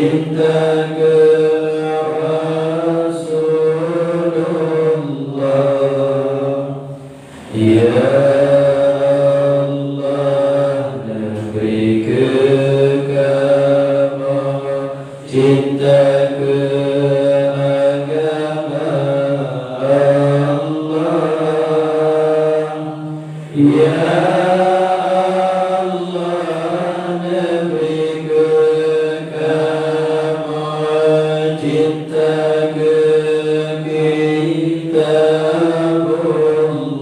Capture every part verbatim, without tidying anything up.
cinta keu Rasulullah. Ya Allah, neubri keu kamoe cinta keu agama Allah. Ya Allah, neubri keu kamoe cinta keu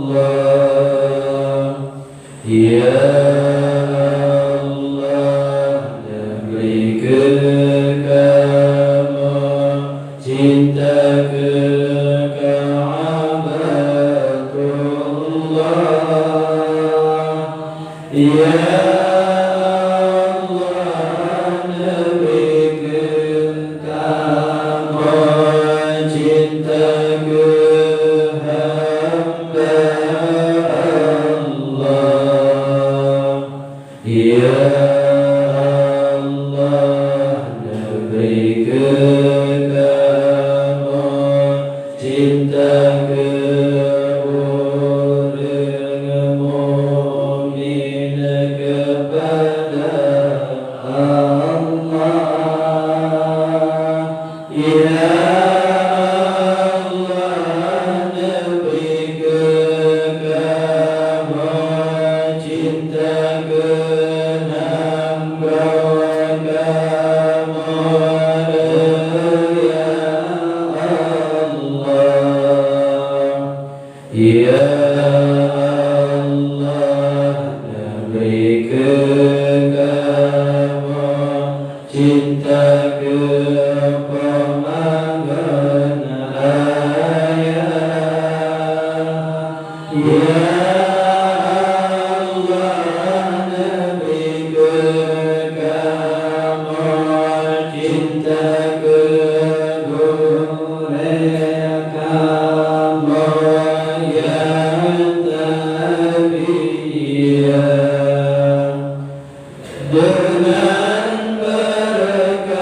Kitabullah. Ya Allah, neubri keu kamoe cinta keu Ka'batullah. Ya Allah, neubri keu kamoe cinta keu hamba Allah. Ya Allah, neubri keu kamoe cinta keu ureuëng mukmin keupada Allah. Ya Allah, neubri keu kamoe cinta keu nanggroe kamoe, ya Allah. Ya Allah, neubri keu kamoe cinta keu peumangon ayah. Ya Allah, neubri keu kamoe cinta keu gurée kamoe nyang teubiet. Deungon beureukat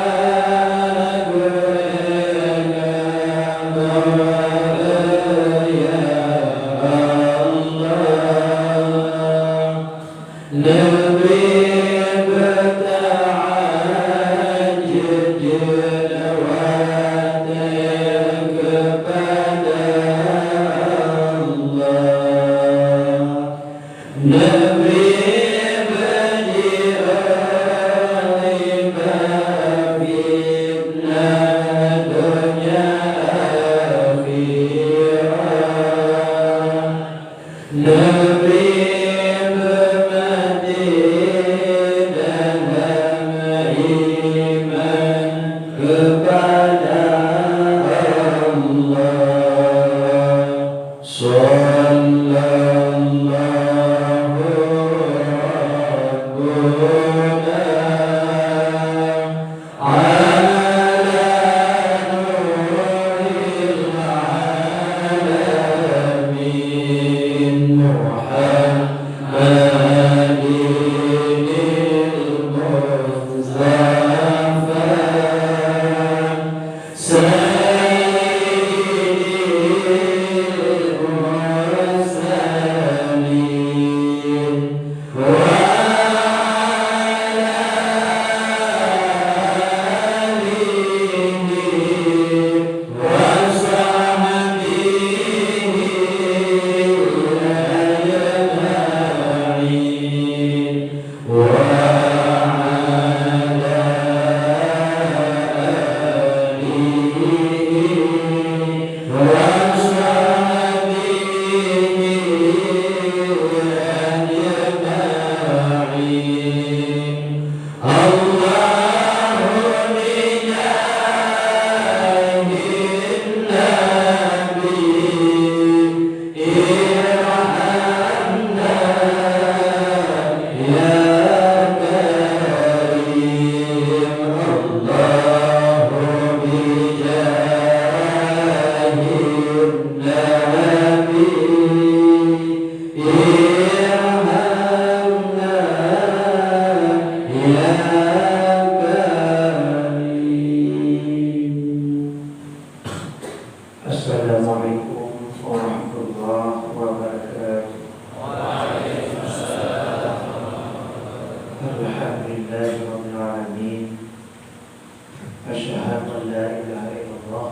أشهد أن لا إله إلا الله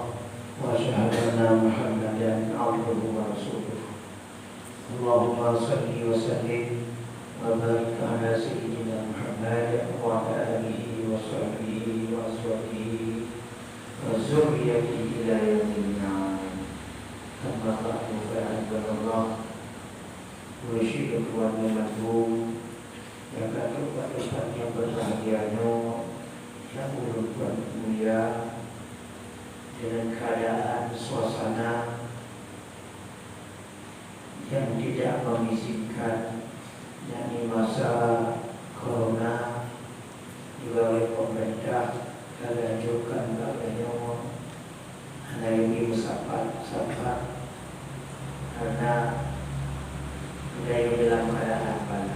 وأشهد أن محمدا عبده ورسوله. اللهم صل وسلم وبارك على سيدنا محمد وعلى آله وصحبه وأزواجه وذريته إلى يوم الدين. أما بعد، فيا عباد الله، puji syukur keu Allah nyang agung, nyang ka trok bak teumpat nyang berbahagia nyoe, nyang ulôn tuan mulia, dengan keadaan suasana yang tidak mengizinkan, yakni masa corona, juga oleh pemerintah ka dianjurkan bak geutanyoe hana lé meusapat-sapat, karena geutanyoe dalam keadaan bala.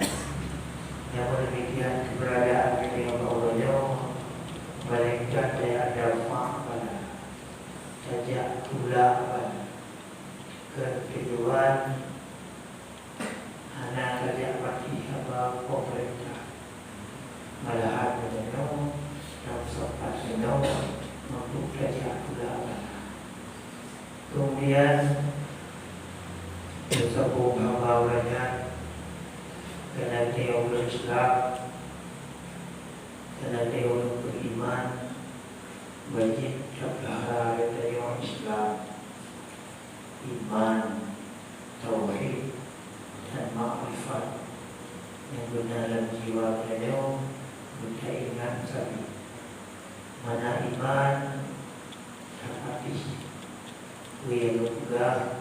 Namun demikian, keberadaan geutanyoe bak uroe nyoe malaikat tajak dafa bala, tajak tulak bala. Keu tujuan hana tajak patuhi haba pemerintah. Malahan geutanyoe tameusapat keunoe untuk tajak tulak bala. Kemudian, meusambông haba ulôn nyan, keunan tanyoe ureueng Islam, keunan tanyoe ureueng beriman, wajéb tapeulihara lé tanyoe Islam, iman, tauhid, dan makrifat nyang beuna lam jiwa geutanyoe. Beutaingat sabe, mana iman, tapatéh peue nyang geupeugah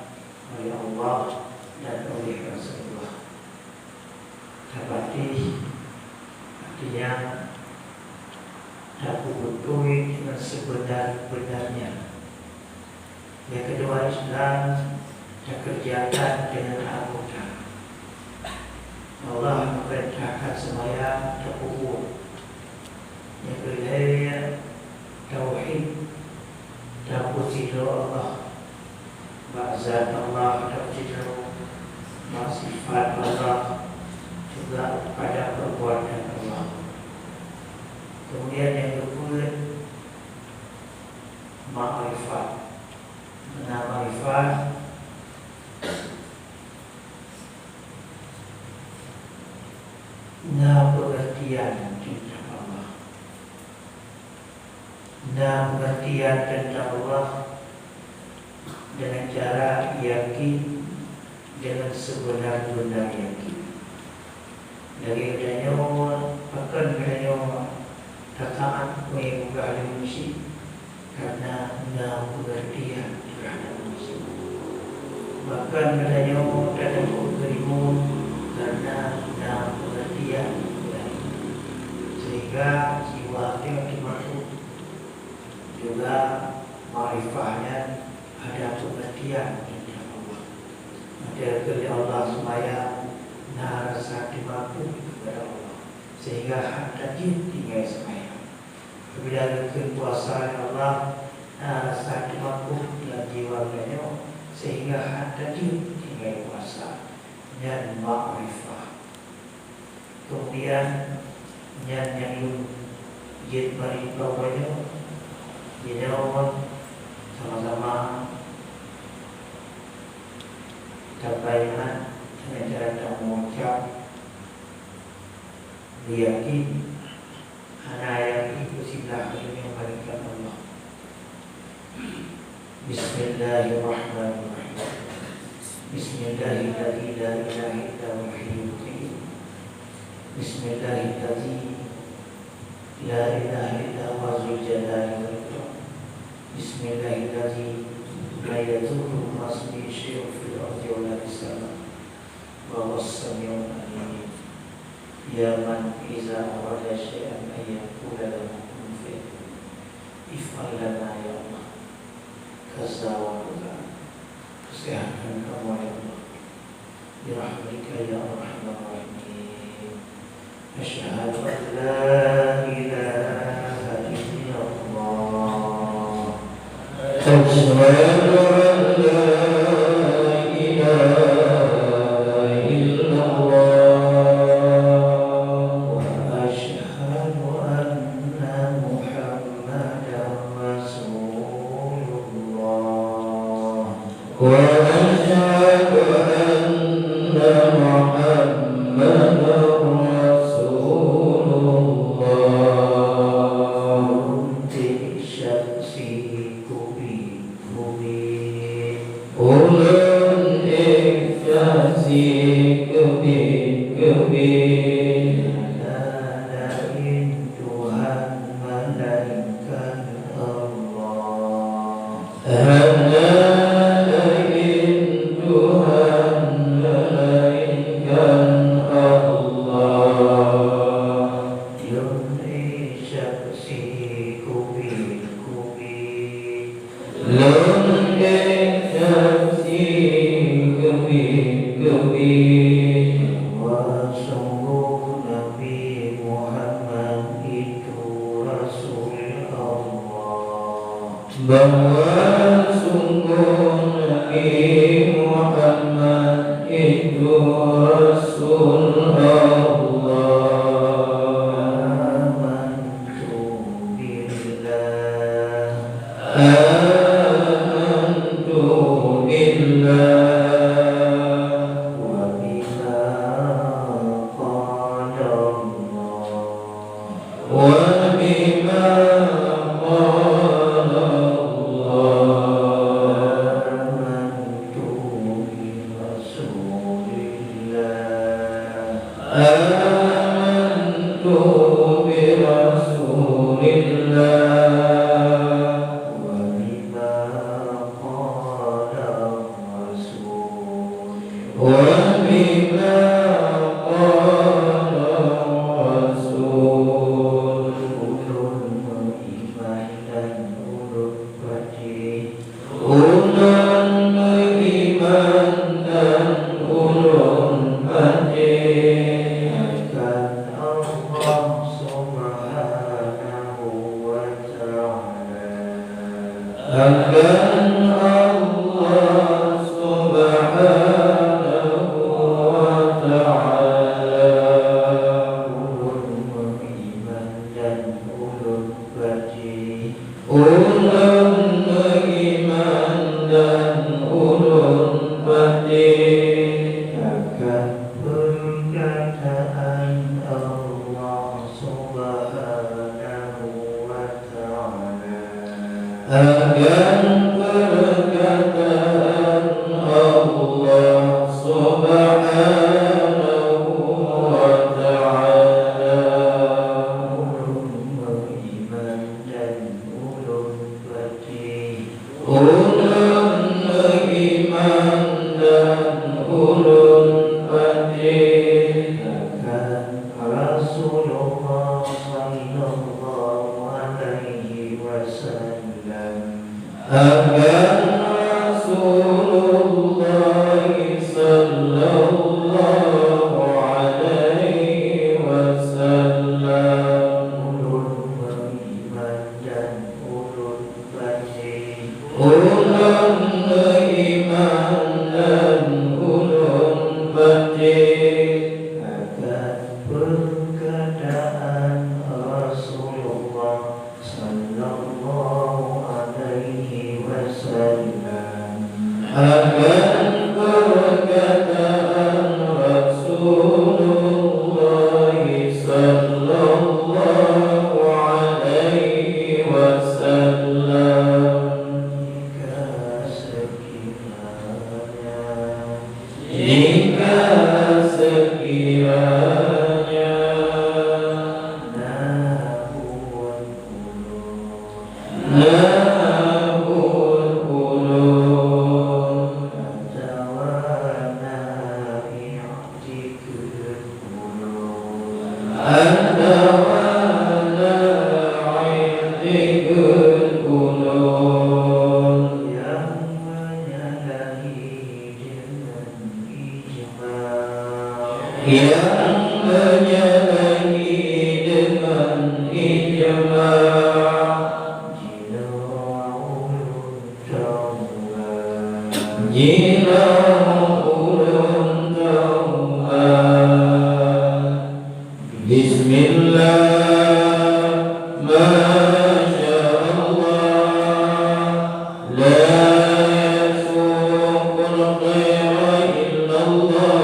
oleh Allah dan oleh Rasulullah. Tapatéh, artinya tapeubeutôi dengan sebenar-benarnya. Nyang keudua, Islam takeureujakan deungon anggota. Allah meupeurintahkan seumayang tapeubuet. Nyang keulhèe, tauhid, tapeusidroe Allah. Bak zat Allah tapeusidroe, bak sifat Allah, juga pada perbuatan Allah. Kemudian nyang keupeuet, makrifat. Na makrifat, na pengertian tentang Allah. Na pengertian tentang Allah dengan cara yakin dengan sebenar-benar yakin. Lagèe geutanyoe, pakon geutanyoe tataat peue nyang geupeugah lé Meusé? Karena na pengertian terhadap Meusé. Bahkan geutanyoe tatakot keu rimueng karena na pengertian dari. Sehingga jiwa teumakot juga makrifah nyan ada pengertian tentang Allah. Maka keu Allah seumayang na rasa teumakot kepada Allah, sehingga han tajeuet tinggai seumayang. Apabila geukheun puasa lé Allah, na rasa teumakot lam jiwa geutanyoe, sehingga han tajeuet tinggai puasa. Nyan makrifah. Kemudian, nyan nyang lôn jeuet bari bak uroe nyoe, jinoe sama-sama tabaiat dengan cara tamucab, yakin, hana yakin, beusiblah lagèe nyoe malaikat Allah. Bismillahirrahmanirrahim. Bismillahilladzi la ilaha illa huwal hayyul qayyum. Bismillahilladzi la ilaha illa huwa dzul jalali wal ikram. Bismillahilladzi la yadurru ma'asmihi syai'un fil ardi wa la fis sama. Wa huwas samiul alim. Ya man iza arada syai'an an yaqula lahu kun fayakun. If'al lana ya Allah. Kaza wa kaza. Kesehatan kamoe ya Allah. Bi rahmatika ya arhamar rahimin. Asyhadu an la ilaha illallah. Asyhadu an la ilaha illallah. Wa asyhadu anna Muhammadan Hana laén Tuhan meulaénkan Allah. Lôn ék saksi keubiet-keubiet. Lôn ék saksi keubiet-keubiet. Bahwa sunggoh Nabi Muhammad itu Rasul Allah. Bahwa sunggoh Nabi Muhammad itu Rasul Allah. Amantu billah. Amantu billah. Wa bima qala Allah. Wa bima qala Allah. Amantu bi Rasulillah. Amantu bi Rasulillah. Wa bima qala Rasul. Wa bima qala Rasul. Ulôn meuiman dan ulôn patéh. Ulôn meuiman dan ulôn patéh. Akan Allah Subhanahu wa Ta'ala. Akan Allah Subhanahu wa Ta'ala. Ulôn meuiman dan ulôn patéh. Ulôn meuiman dan ulôn patéh. Akan peurkataan Allah Subhanahu wa Ta'ala. Akan peurkataan Allah Subhanahu wa Ta'ala. Ulôn meuiman dan ulôn patéh. Ulôn meuiman dan ulôn patéh. Akan Rasulullah sallallahu alaihi wasallam. Akan Rasulullah sallallahu alaihi wasallam. Ulôn meuiman dan ulôn patéh. Ulôn meuiman dan ulôn patéh. Akan peurkataan Rasulullah sallallahu alaihi wasallam. Akan peurkataan Rasulullah sallallahu alaihi wasallam. Jika sekiranya Jika sekiranya na buet ulôn, na buet ulôn, atawa na iktikeuet ulôn, atawa na iktikeuet ulôn nyang meunyalah Nyang meunyalah deungon ijma', jinoe ulôn taubat. Jinoe ulôn taubat. Bismillah, masya Allah, la yasuqul khaira illallah.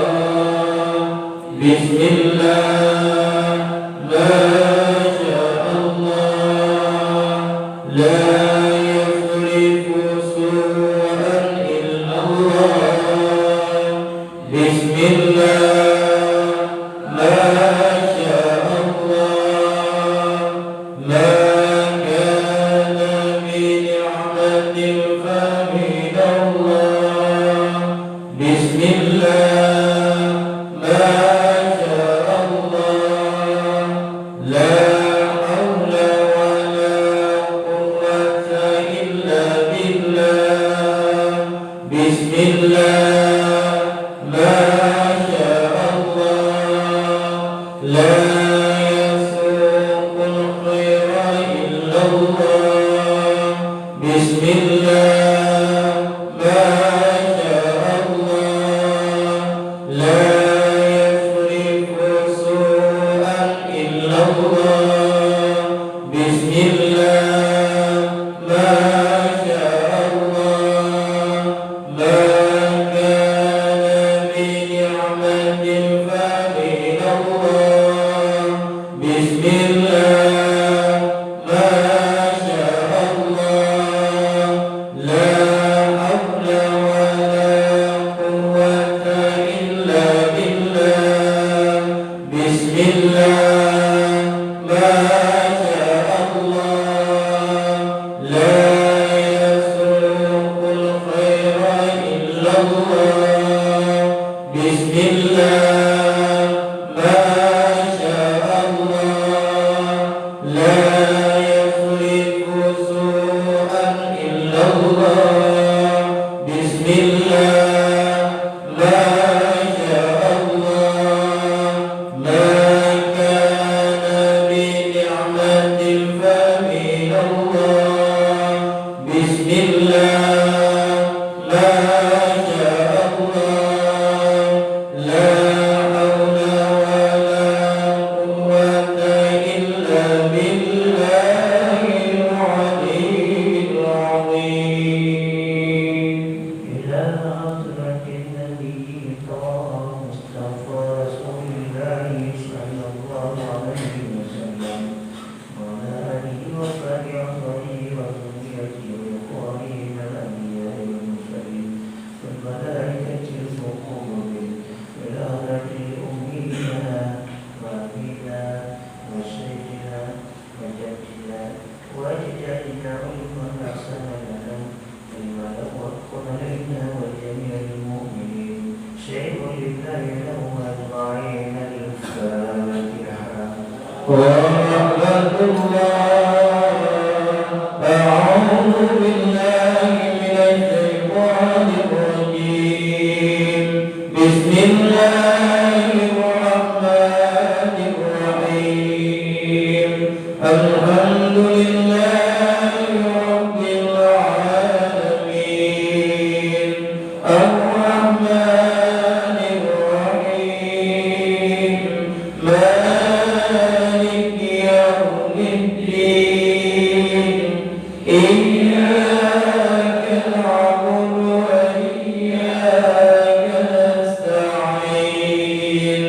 Bismillah, masya Allah, la yasrifu su'an illallah. Bismillah, masya Allah, ma kana bi ni'matil Bismillah, masya Allah, ma kana bi ni'matin fa minallah. Bismillah, masya Allah, la haula wa la quwwata illa billah. Bismillah, masya Allah, la yasriqul khaira illallah. Bismillah, masya Allah, la yasrifu su'an illallah. Bismillah, masya Allah, ma kana bi ni'matin fa minallah. Bismillah, masya Allah, la haula wa la quwwata illa billahil aliyyil azim. Ila hadratin Nabi Taha Mustafa Rasulillahi sallallahu alaihi wasallam, wa ala alihi wa sahbihi wa dhurriyyatihi wa ikhwanihi minal anbiya'i wal mursalin, wal malaikatil muqarrabin, ila hadrati ummina wa abina wa syaikhina wa jaddina wa ajdadina wa liman ahsana lana wa liman alaina wa jami'il mu'minin. Syai'un lillahi lahum ajma'in. Al-Fatihah. Wa rahmatullah. A'udzu billahi minasy syaithanir rajim. Bismillahirrahmanirrahim. Alhamdulillahi rabbil alamin. Arrahmanirrahim. Maliki yaumiddin. Iyyaka na'budu wa iyyaka nasta'in.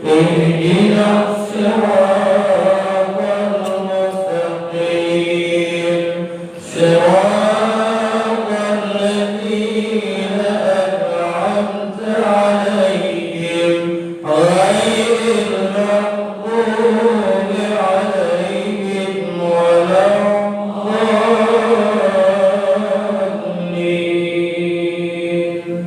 Ihdinas siratal mustaqim. Siratal ladzina an'amta 'alaihim, ghairil maghdubi 'alaihim waladdallin.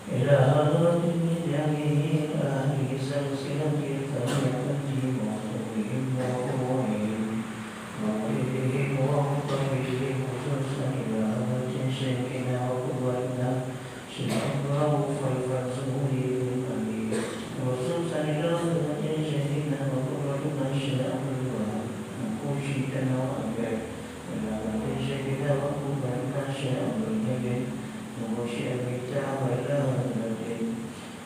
Ila hadratin jami'il ahli silsilatil fariqati wa usulihim wa furu'ihim wa muridihim wa muqallidihim, khususan ila hadratin syaikhina wa qudwatina Syekh Abdul Rauf Khalifah Zuhuri bin Ali, khususan ila hadratin syaikhina wa qudwatina Syekh Abdul Wahab Mangkushi Tanoh Abed, ila hadratin syaikhina wa qudwatina Syekh Abdul Jalil Mangkushi Abed, wa ila hadratin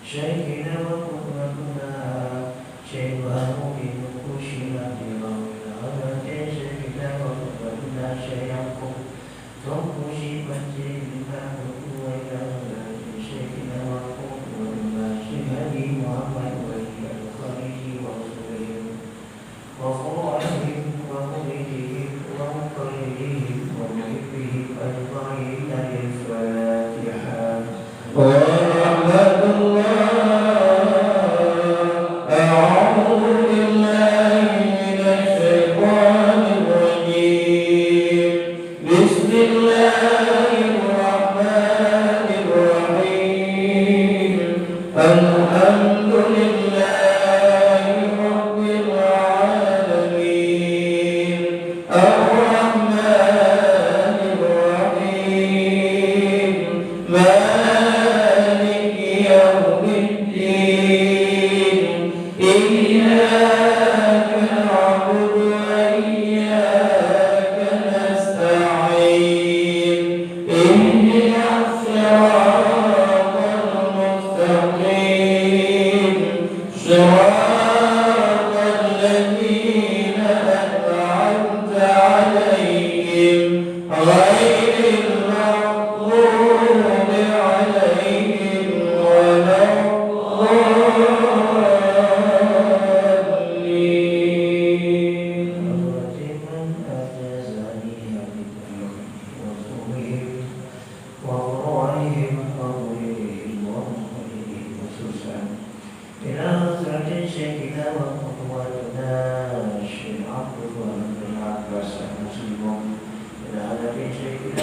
syaikhina wa qudwatina Syekh Baharuddin Mangkushi Madinah, wa ila hadratin syaikhina wa qudwatina Syekh Yaqub Mangkushi Madinah, wa ila hadratin syaikhina wa qudwatina Syekh Haji Muhammad Wali Al-Khalili wa usulihim. وفروعهم ومريدهم ومقلدهم ومحبهم أجمعين. الفاتحة. ورحمة الله. أعوذ بالله من الشيطان الرجيم. بسم الله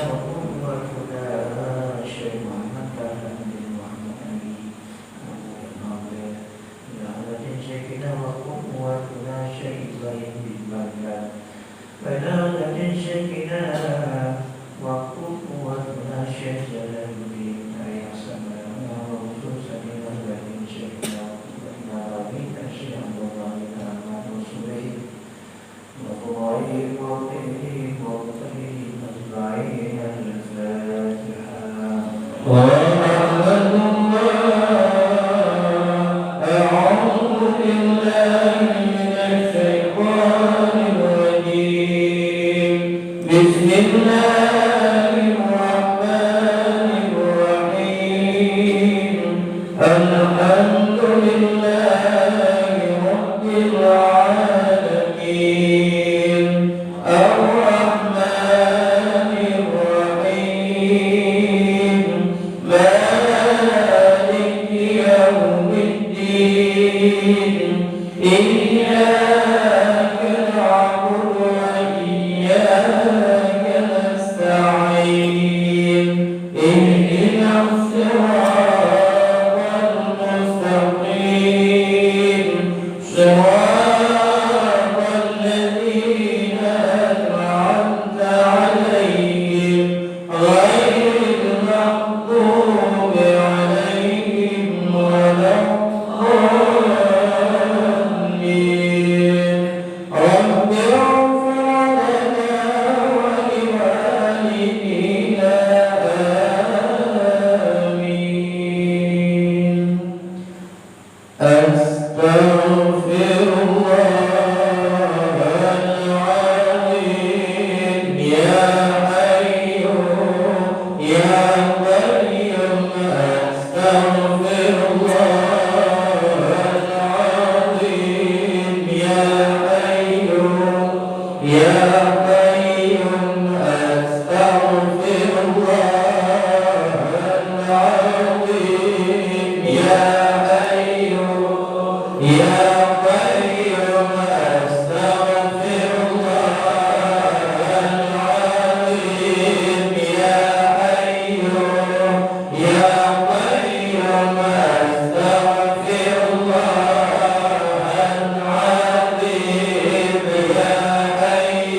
وقدوتنا شيخ محمد طاهر بن محمد علي أبو الناظر، إلى حضرة شيخنا وقدوتنا شيخ إبراهيم بن بغداد، وإلى حضرة شيخنا وقدوتنا شيخ جلال الدين عليه السلام، وخصوصا إلى حضرة شيخنا وقدوتنا الشيخ عبد الله بن أحمد الصبيح، وقضائهم ومقتديهم ومقتديهم أجمعين. الفاتحة. ورحمة الله. أعوذ بالله من الشيطان الرجيم. بسم الله الرحمن الرحيم. الحمد لله رب العالمين. الرحمن الرحيم. مالك يوم الدين. إياك نعبد وإياك نستعين. اهدنا الصراط المستقيم. صراط الذين أنعمت عليهم غير المغضوب عليهم ولا الضالين. رب اغفر لنا ولوالدينا. آمين. أستغفر الله العظيم. يا حي يا قيوم، أستغفر الله العظيم. يا حي يا قيوم، أستغفر الله العظيم. يا حي يا قيوم، أستغفر الله العظيم. يا حي يا قيوم، أستغفر الله العظيم. يا حي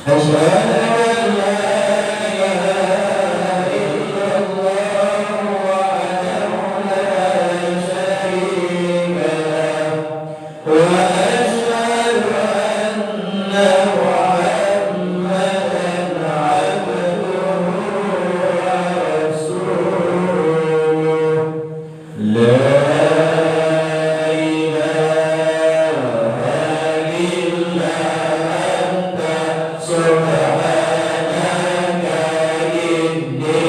أشهد أن لا إله إلا الله وحده لا شريك له، وأشهد أن محمدا عبده ورسوله. لا إله إلا أنت سبحانك إني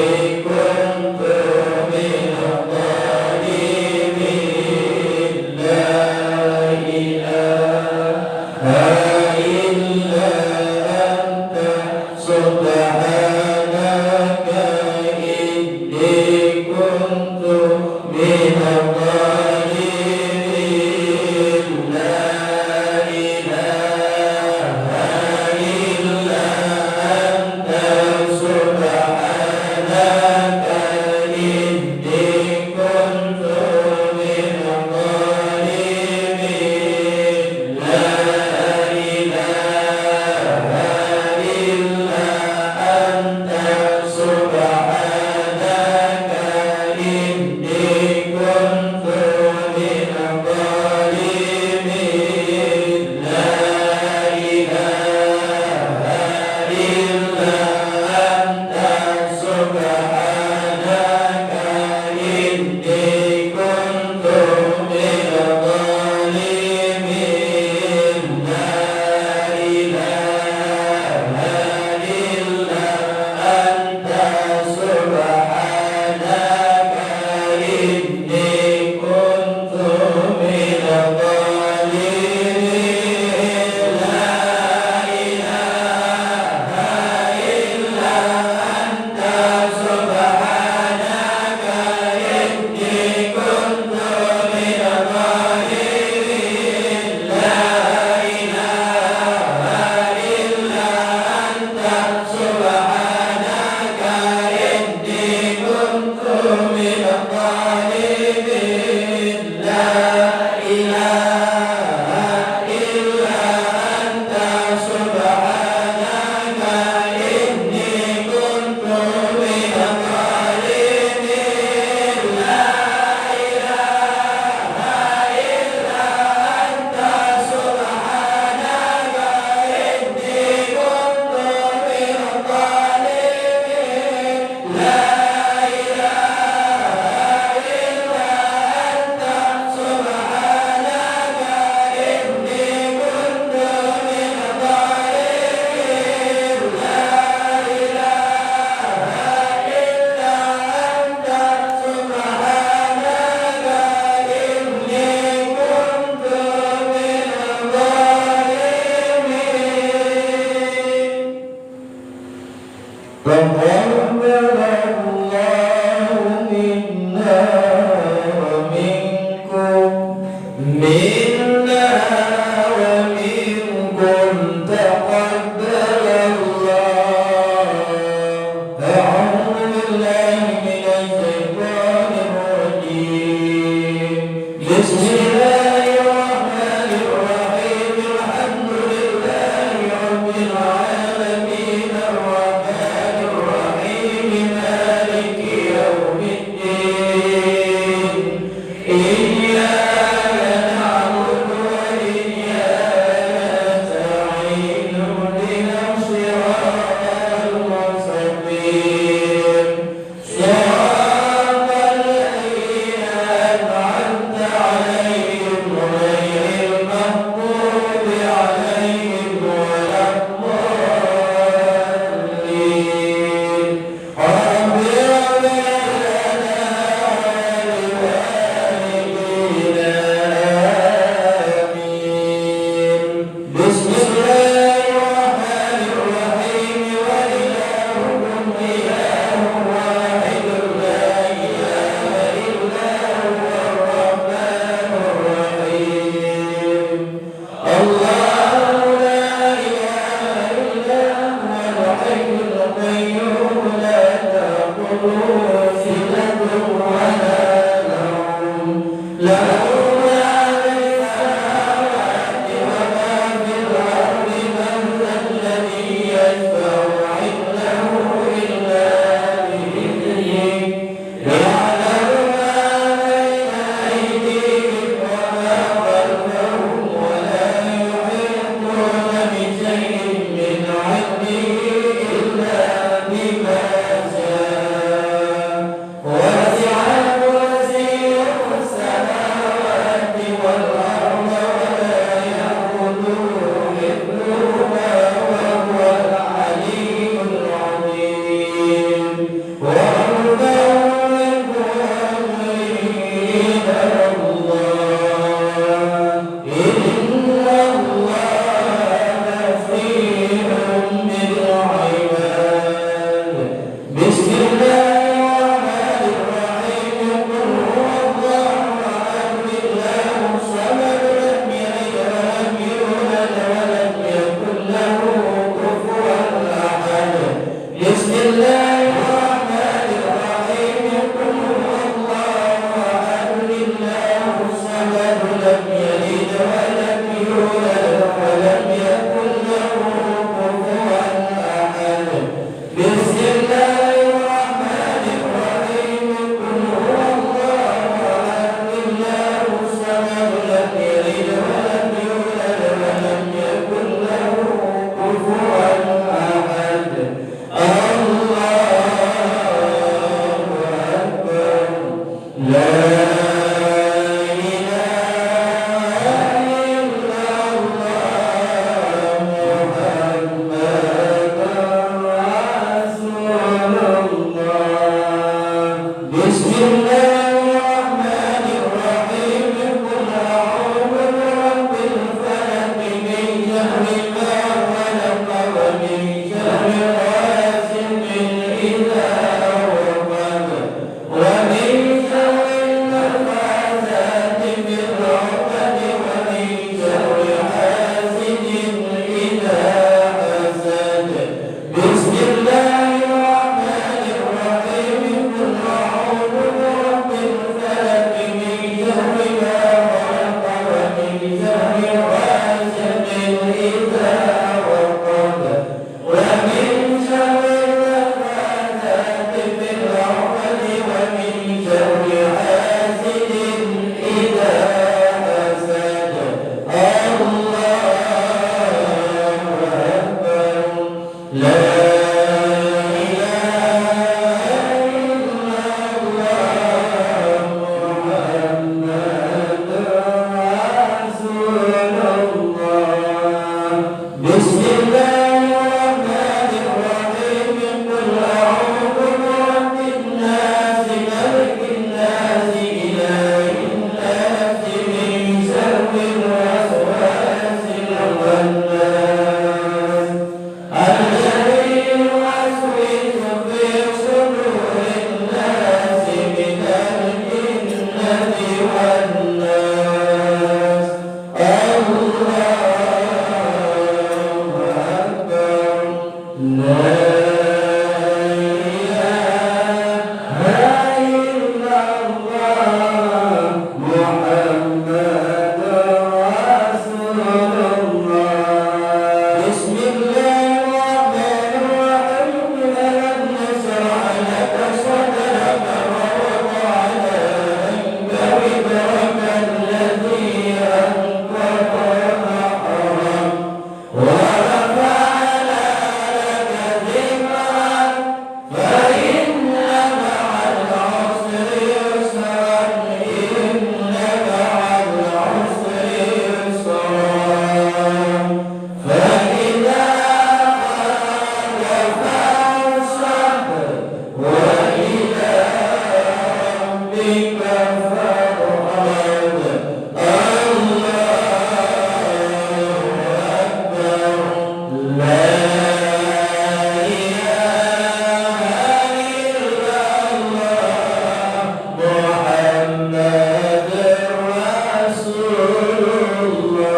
كنت من الظالمين. لا إله إلا أنت سبحانك إني كنت من الظالمين. لا إله إلا أنت سبحانك إني كنت من الظالمين. لا إله إلا أنت سبحانك إني كنت من الظالمين. لا إله إلا أنت سبحانك إني كنت من الظالمين. لا إله إلا أنت سبحانك إني كنت من الظالمين. لا إله إلا أنت سبحانك إني كنت من الظالمين. لا إله إلا أنت سبحانك إني كنت من الظالمين. لا إله إلا أنت سبحانك إني كنت من الظالمين. لا إله إلا أنت سبحانك إني كنت من الظالمين. لا إله إلا أنت سبحانك إني كنت من الظالمين. لا إله إلا أنت سبحانك إني كنت من الظالمين. تقبل الله منا ومنكم، منا ومنكم تقبل الله. أعوذ بالله من الشيطان الرجيم. بسم الله الرحمن الرحيم. الحمد لله رب العالمين. الرحمن الرحيم. حفظهما وهو العلي العظيم. وارفع له أمره إلى الله، إن الله بصير بالعباد. بسم الله الرحمن الرحيم. قل هو الله أحد، الله الصمد، لم يلد ولم يولد ولم يكن له كفوا أحد. بسم الله الرحمن الرحيم. قل هو الله أحد، الله الصمد، لم يلد ولم يولد ولم يكن له كفوا أحد. بسم الله الرحمن الرحيم. قل هو الله أحد، الله الصمد، لم يلد ولم يولد ولم يكن له كفوا أحد. الله أكبر. لا إله إلا الله، محمد رسول الله. بسم الله الرحمن الرحيم. قل أعوذ برب الفلق، من شر ما خلق، ومن شر غاسق إذا وقب، ومن شر النفاثات في العقد، ومن شر حاسد إذا حسد. بسم الله الرحمن الرحيم. قل أعوذ برب الفلق، من شر ما خلق، ومن شر غاسق إذا وقب، ومن شر النفاثات في العقد، ومن شر حاسد إذا حسد. الله أكبر. لا إله إلا الله، محمد رسول الله. بسم الله الرحمن الرحيم. قل أعوذ برب الناس، ملك الناس، إله الناس، من شر الوسواس الخناس، الذي يوسوس في صدور الناس من الجنة والناس. الله أكبر. لا إله إلا الله، محمد رسول الله. بسم الله الرحمن الرحيم. ألم نشرح لك صدرك ووضعنا عنك وزرك الذي أنقض ظهرك. ورفعنا لك ذكرك، فإن مع العسر يسرا، إن مع العسر يسرا. فإذا فرغت فانصب، وإلى ربك فارغب. الله أكبر. لا إله إلا الله، محمد رسول الله.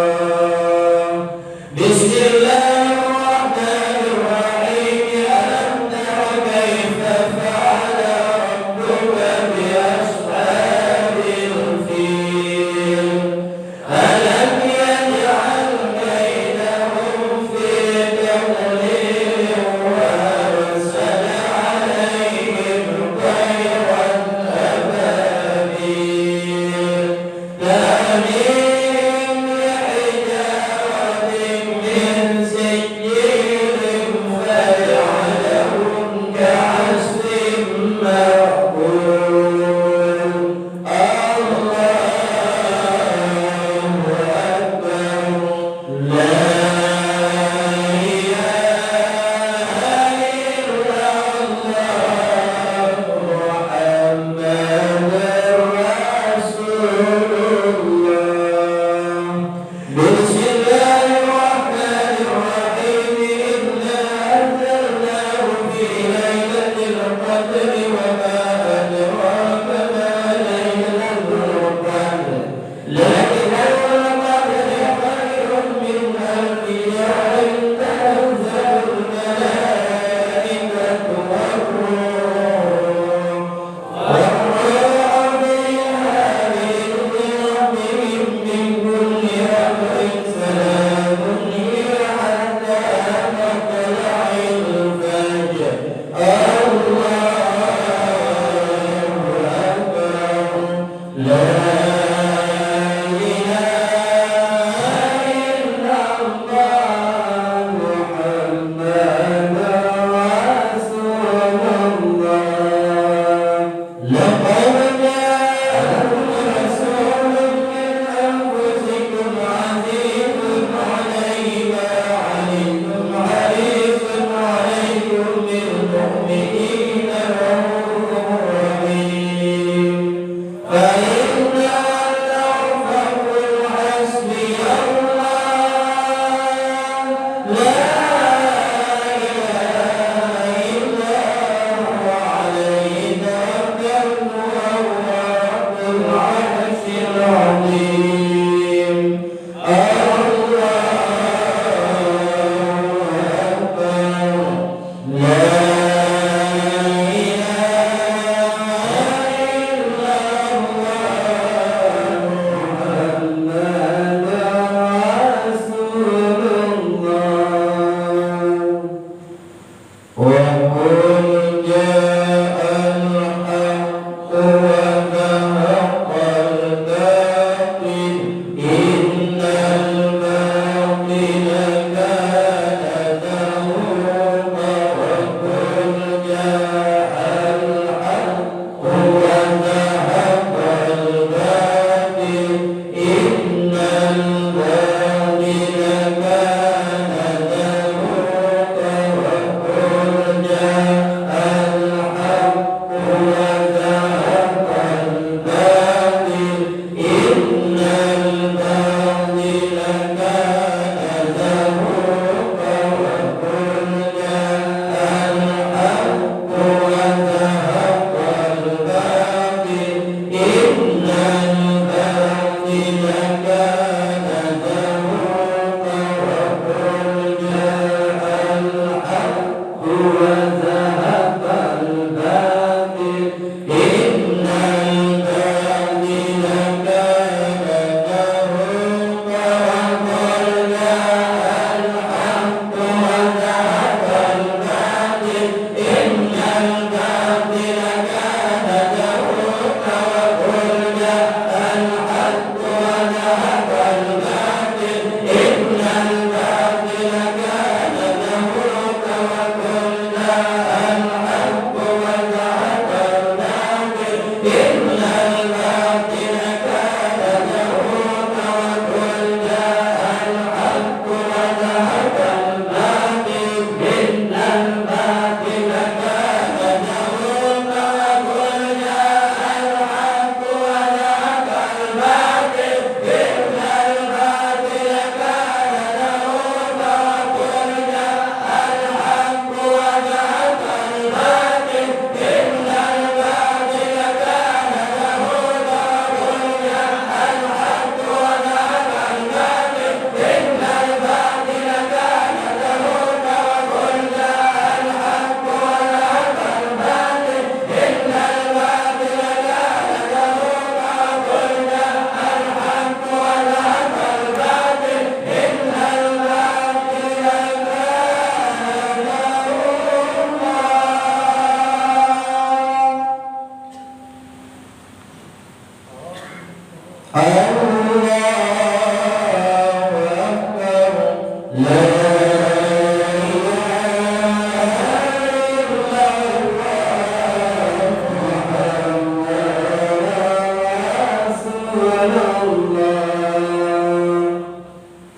بسم الله الرحمن الرحيم. ألم تر كيف فعل ربك بأصحاب الفيل؟ ألم يجعل كيدهم في تضليل وأرسل عليهم طيرا أبابيل ترميهم بحجارة من سجيل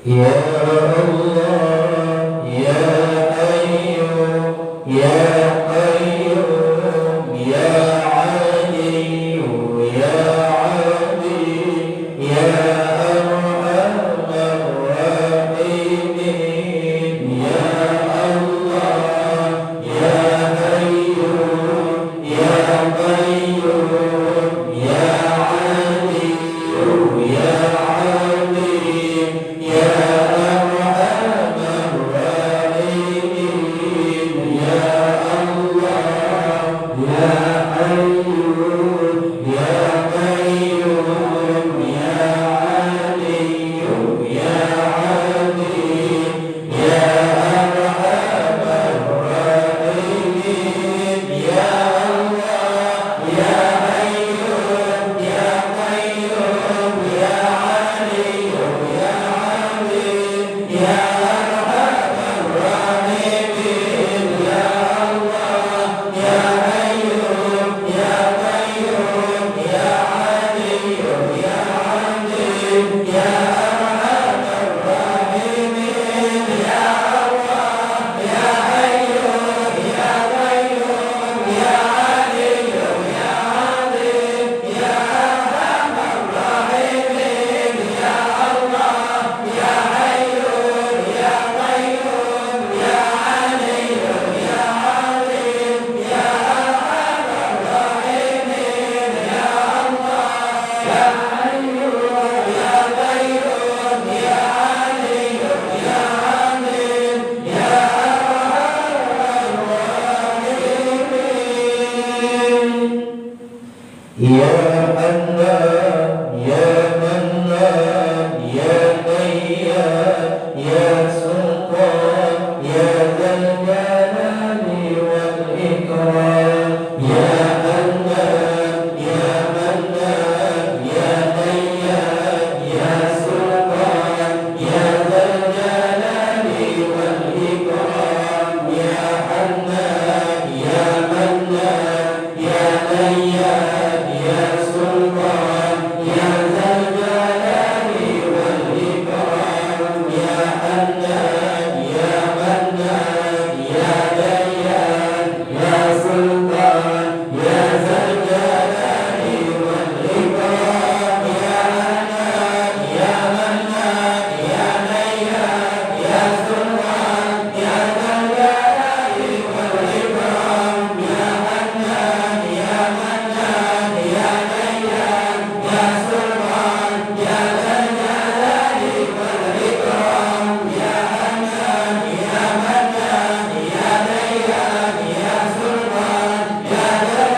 Ya Allah, ya Hayyu, ya Qayyum, ya Aliyyu, ya Azim, ya Arhamar Rahimin, ya Allah, ya Hayyu, ya Qayyum, ya Aliyyu, ya Azim, ya Arhamar Rahimin, ya Allah, ya Hayyu, ya Qayyum, ya Aliyyu, ya Azim, ya Arhamar Rahimin, ya Allah, ya Hayyu, ya Qayyum, ya Aliyyu, ya Azim, ya Arhamar Rahimin, ya Allah, ya Hayyu, ya Qayyum, ya Aliyyu, ya Azim, ya Arhamar Rahimin, ya Allah, ya Hayyu, ya Qayyum, ya Aliyyu, ya Azim, ya Arhamar Rahimin, ya Allah, ya Hayyu, ya Qayyum, ya Aliyyu, ya Azim, ya Arhamar Rahimin, ya Allah, ya Hayyu, ya Qayyum, ya Aliyyu, ya Azim, ya Arhamar Rahimin. Ya Hannan, ya Mannan, ya Dayyan, ya Sultan, ya Dzal Jalali wal Ikram. Ya Hannan, ya Mannan, ya Dayyan, ya Sultan, ya Dzal Jalali wal Ikram. Ya Hannan, ya Mannan, ya Dayyan, ya Sultan, ya Dzal Jalali wal Ikram, ya Hannan, ya Mannan, ya Dayyan, ya Sultan, ya Dzal Jalali wal Ikram, ya Hannan, ya Mannan, ya Dayyan, ya Sultan, ya Dzal Jalali wal Ikram, ya Hannan, ya Mannan, ya Dayyan, ya Sultan, ya Dzal Jalali wal Ikram, ya Hannan, ya Mannan, ya Dayyan, ya Sultan, ya Dzal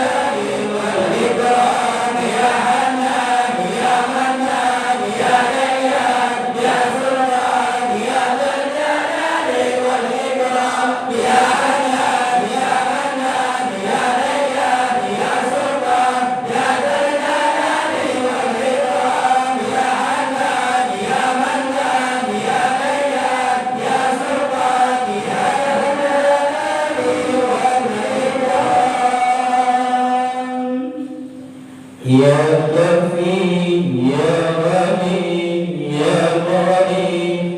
Jalali wal Ikram, ya Hannan, ya Mannan, ya Dayyan, ya Sultan, ya Dzal Jalali wal Ikram, ya Hannan, ya Mannan, ya Dayyan, ya Sultan, ya Dzal Jalali wal Ikram, ya Hannan, ya Mannan, ya Dayyan, ya Sultan, ya Dzal Jalali wal Ikram. Ya Kafi, ya Ghani, ya Mughni,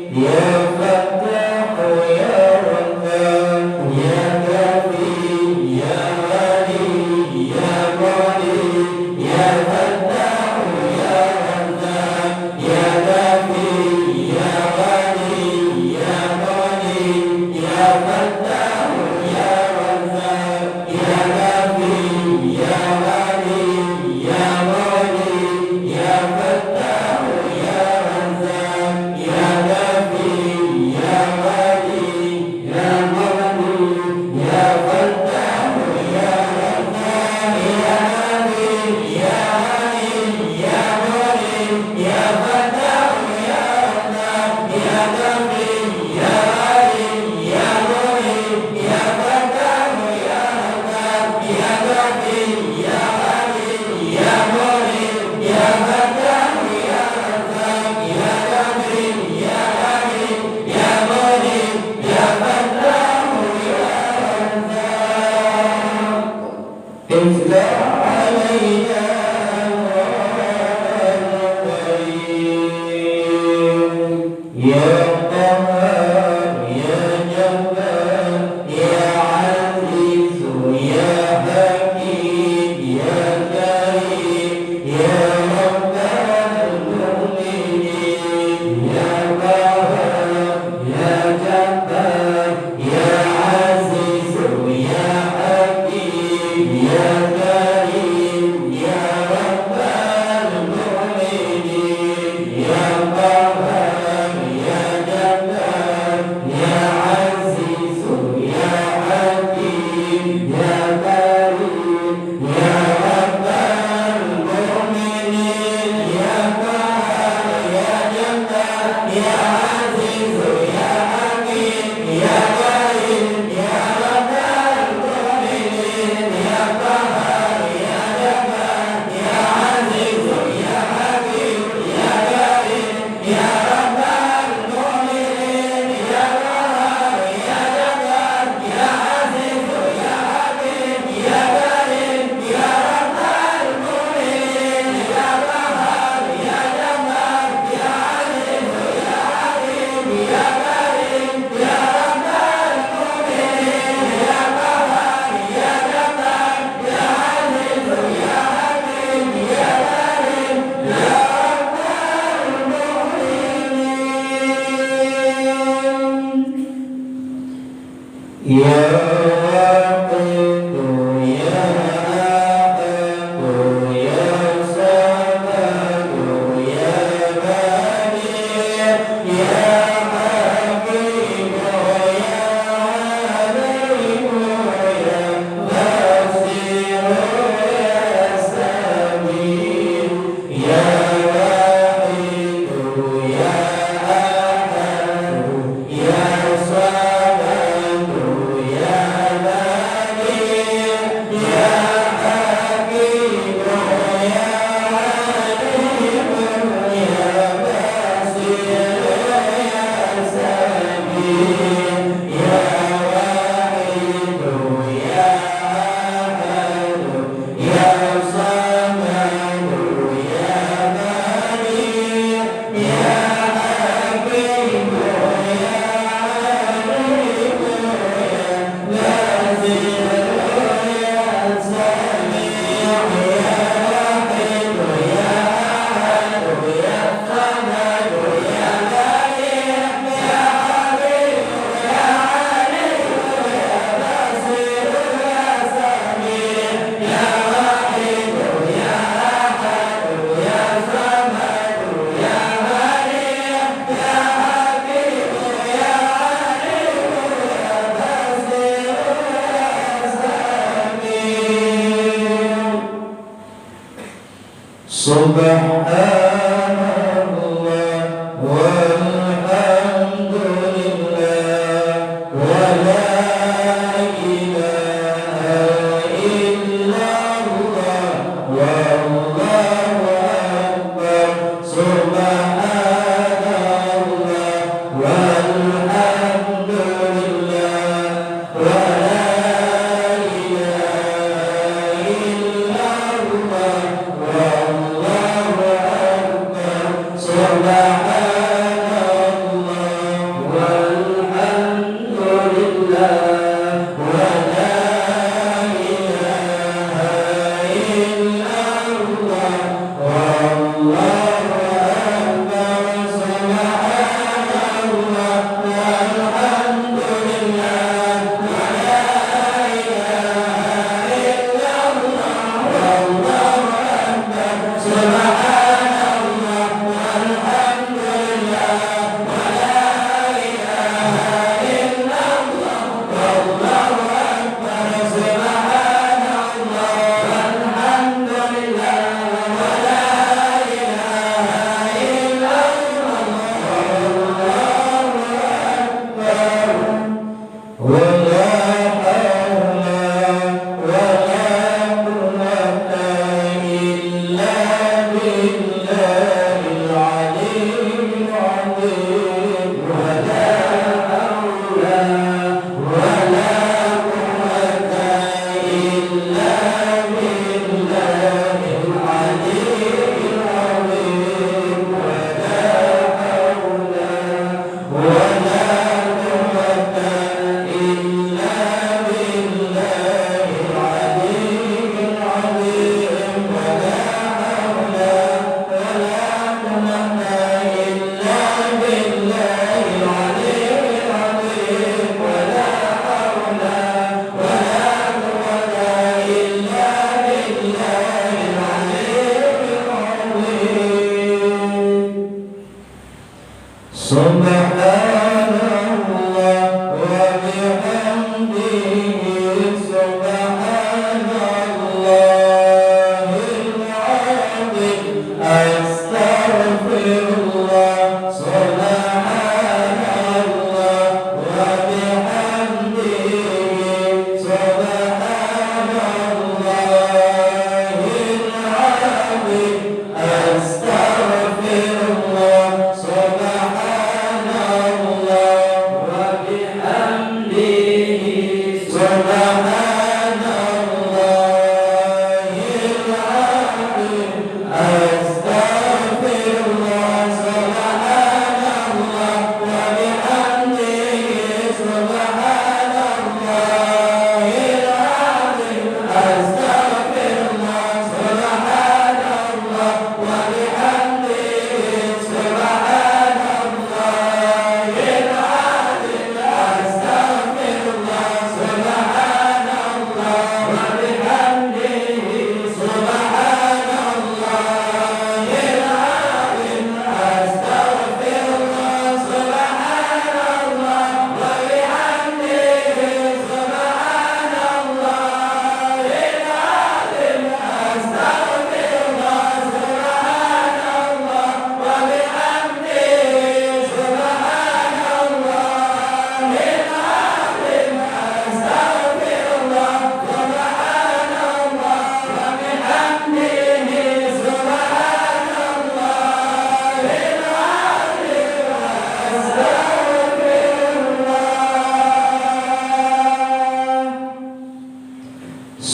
ya Fattahu, ya Razzaq. Ya Kafi, ya Ghani, ya Mughni, ya Fattahu, ya Razzaq. Ya Kafi, ya Ghani, ya Mughni, ya Fattahu, ya Razzaq. Ya Kafi, ya Ghani, ya Mughni, Ya Wahidu, ya Ahadu, ya Samadu, ya Badi'u, ya Hakimu, ya Alimu, ya Basiru, ya Sami'u, ya Wahidu, ya Ahadu, ya Samadu, ya Badi'u, ya Hakimu, ya Alimu, ya Basiru, ya Sami'u, ya Wahidu, ya Ahadu, ya Samadu, ya Badi'u, ya Hakimu, ya Alimu, ya Basiru, ya Sami'u, ya Wahidu, ya Ahadu, ya Samadu, ya Badi'u, ya Hakimu, ya Alimu, ya Basiru, ya Sami'u, ya Wahidu, ya Ahadu, ya Samadu, ya Badi'u, ya Hakimu, ya Alimu, ya Basiru, ya Sami'u. Subhanallah, walhamdulillah, wa la ilaha illallah, wallahu akbar. Subhanallah, walhamdulillah, wa la ilaha illallah, wallahu akbar. Subhanallah, walhamdulillah.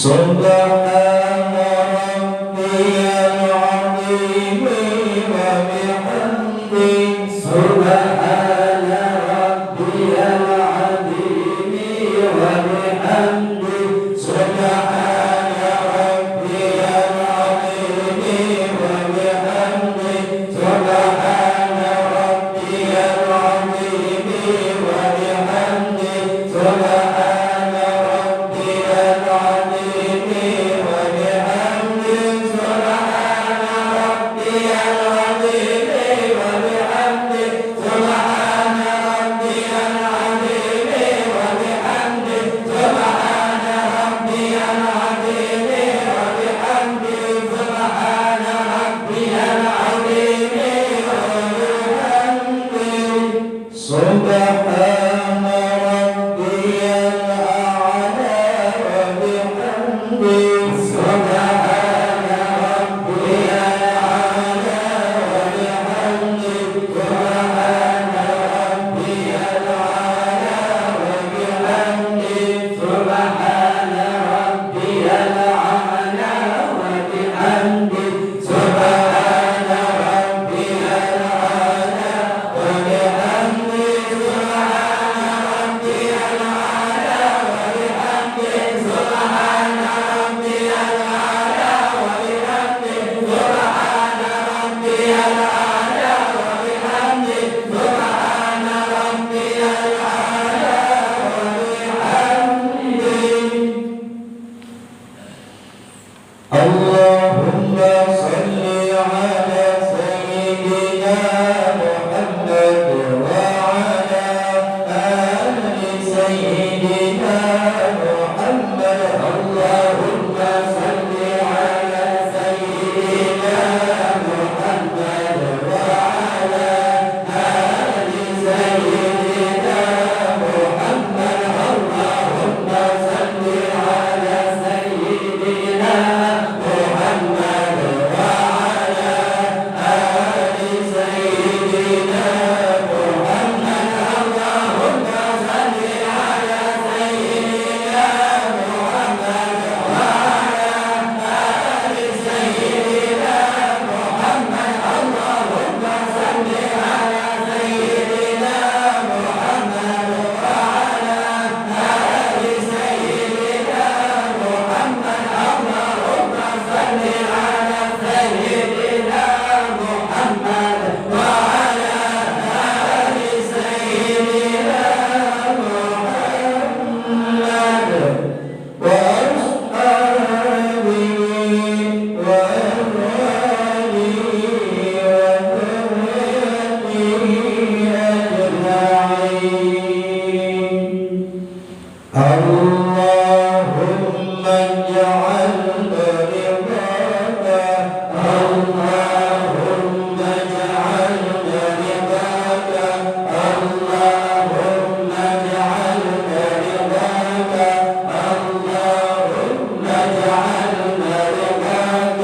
سبحان ربي العظيم وبحمده. سبحان ربي العظيم وبحمده. سبحان ربي العظيم وبحمده. سبحان ربي العظيم وبحمده. سبحان ربي العظيم وبحمده. سبحان ربي العظيم وبحمده. سبحان ربي العظيم وبحمده. سبحان ربي العظيم وبحمده. سبحان ربي العظيم وبحمده. سبحان ربي الأعلى وبحمده. سبحان ربي الأعلى وبحمده. سبحان ربي الأعلى وبحمده. سبحان ربي الأعلى وبحمده. سبحان ربي الأعلى وبحمده. سبحان ربي الأعلى وبحمده. سبحان ربي الأعلى وبحمده. سبحان ربي الأعلى وبحمده. سبحان ربي الأعلى وبحمده. اللهم صل على سيدنا محمد وعلى آل سيدنا محمد. اللهم صل على سيدنا محمد وعلى آل سيدنا محمد. اللهم صل على سيدنا محمد وعلى آل سيدنا محمد. اللهم صل على سيدنا محمد وعلى آل سيدنا محمد. اللهم صل على سيدنا محمد وعلى آل سيدنا محمد. اللهم صل على سيدنا محمد وعلى آل سيدنا محمد. وأصحابه وأزواجه وذريته أجمعين. اللهم اجعل رضاك، اللهم اجعل رضاك، اللهم اجعل رضاك، اللهم اللهم اجعلنا رضاك، اللهم اجعلنا رضاك،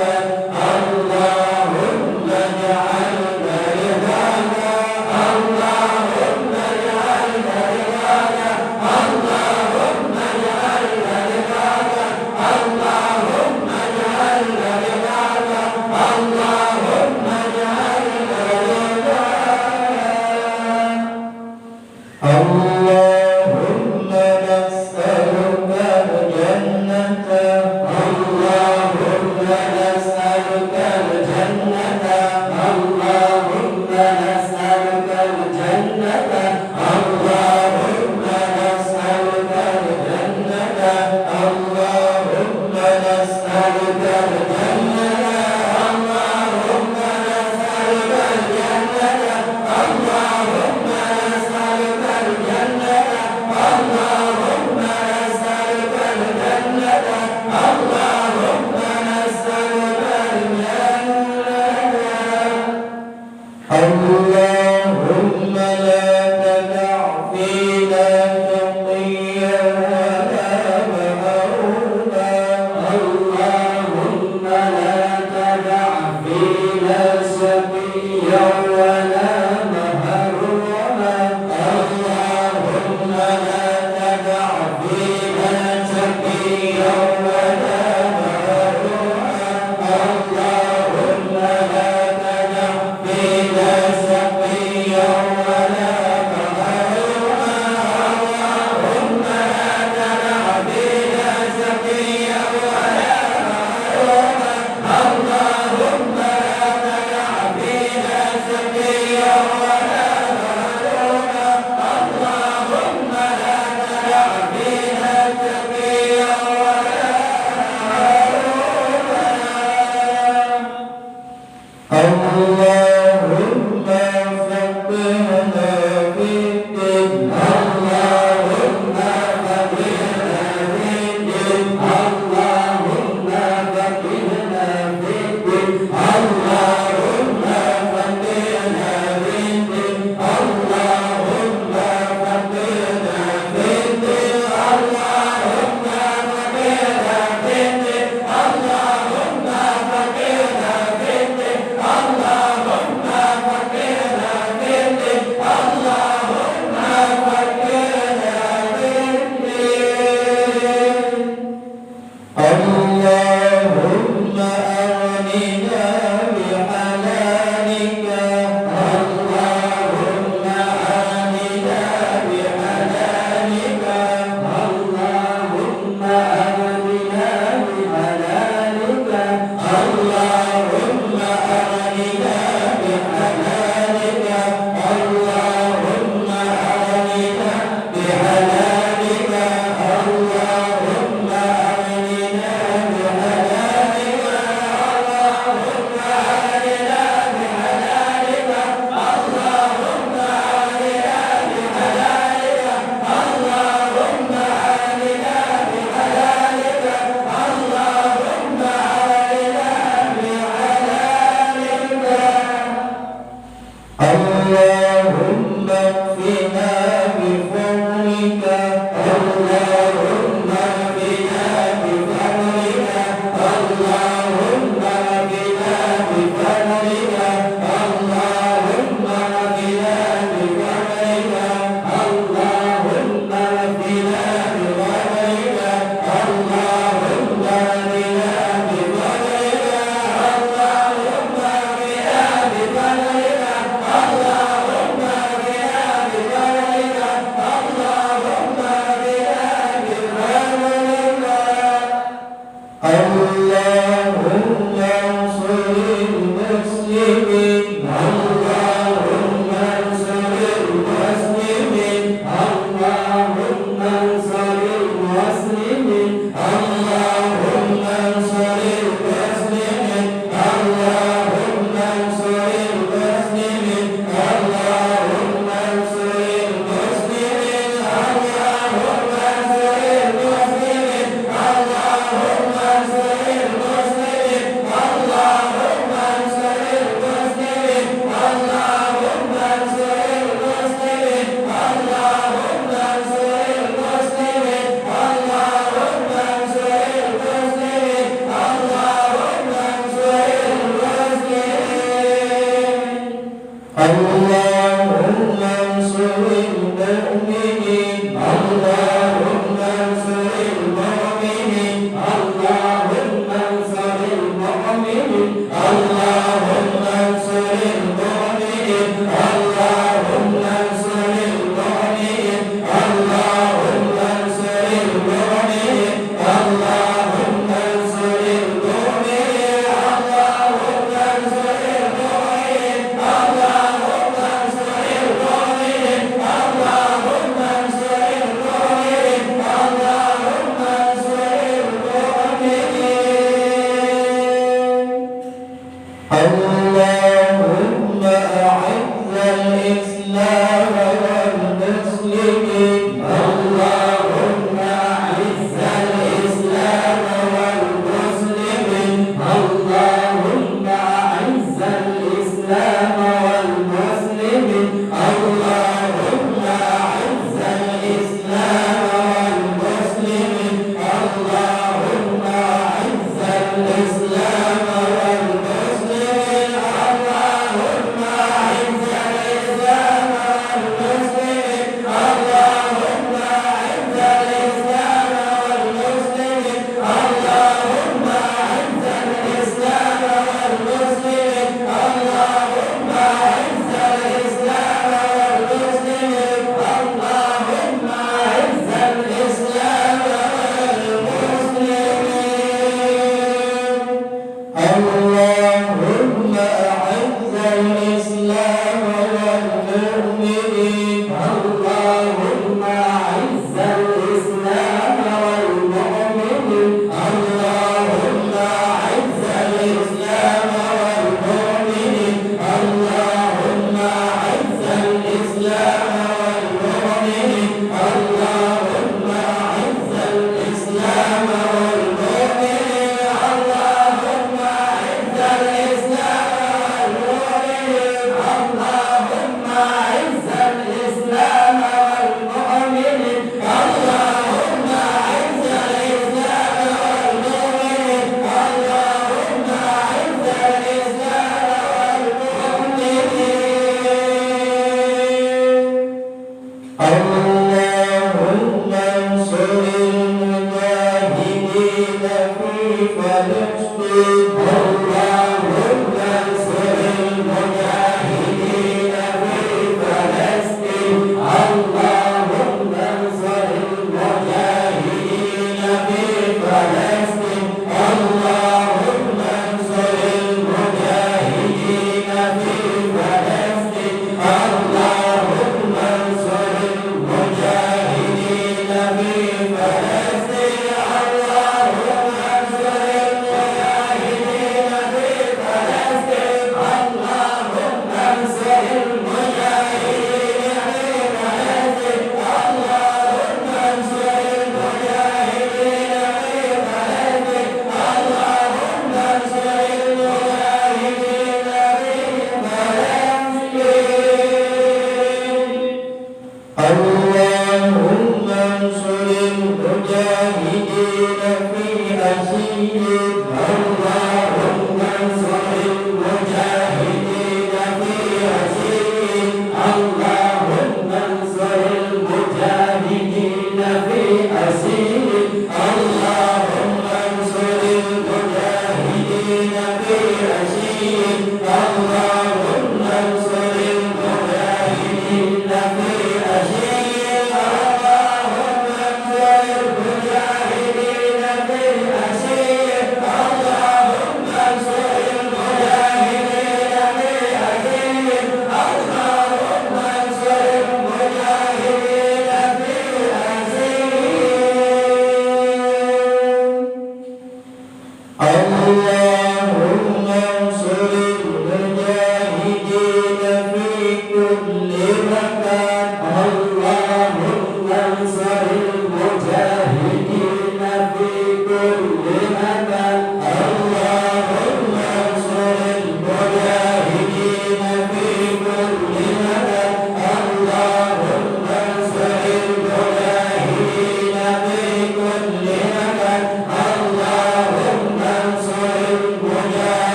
اللهم اجعلنا رضاك، اللهم اجعلنا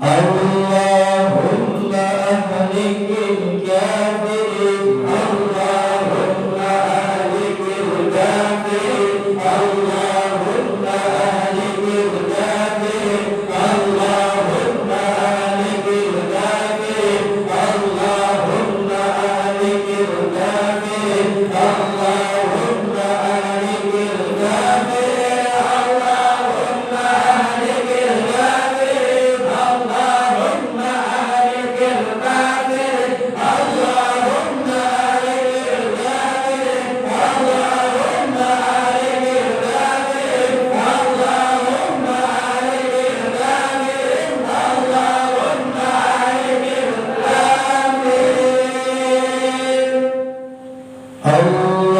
اللهم أهلك الكافرين. اللهم أهلك الكافرين. اللهم أهلك الكافرين. اللهم أهلك الكافرين. اللهم أهلك الكافرين. اللهم أهلك الكافرين. اللهم أهلك الكافرين. اللهم أهلك الكافرين. اللهم أهلك الكافرين. اللهم أهلك الكافرين. اللهم أهلك الكافرين. اللهم أهلك الكافرين.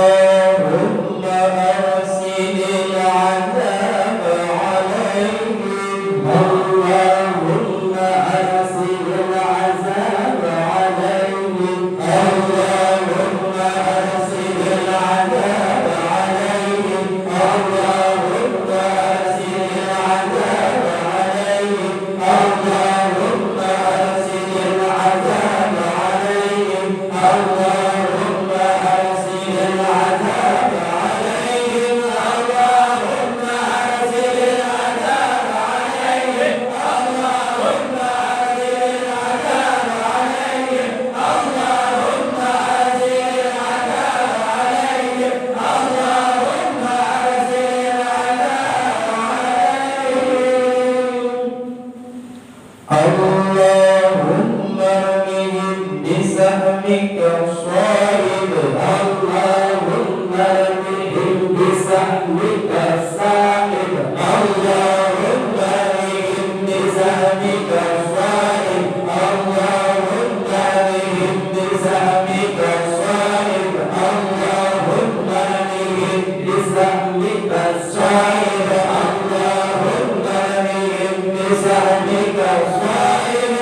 اللهم أرسل العذاب عليهم. اللهم أرسل العذاب عليهم. اللهم أرسل العذاب عليهم. اللهم أرسل العذاب عليهم. اللهم أرسل العذاب عليهم. اللهم أرسل العذاب عليهم. اللهم أرسل العذاب عليهم. اللهم أرسل العذاب عليهم. اللهم أرسل العذاب عليهم. اللهم أرسل العذاب عليهم. اللهم ارمهم بسهمك الصائب. اللهم ارمهم بسهمك الصائب. اللهم ارمهم بسهمك الصائب. اللهم ارمهم بسهمك الصائب. اللهم ارمهم بسهمك الصائب. اللهم ارمهم بسهمك الصائب.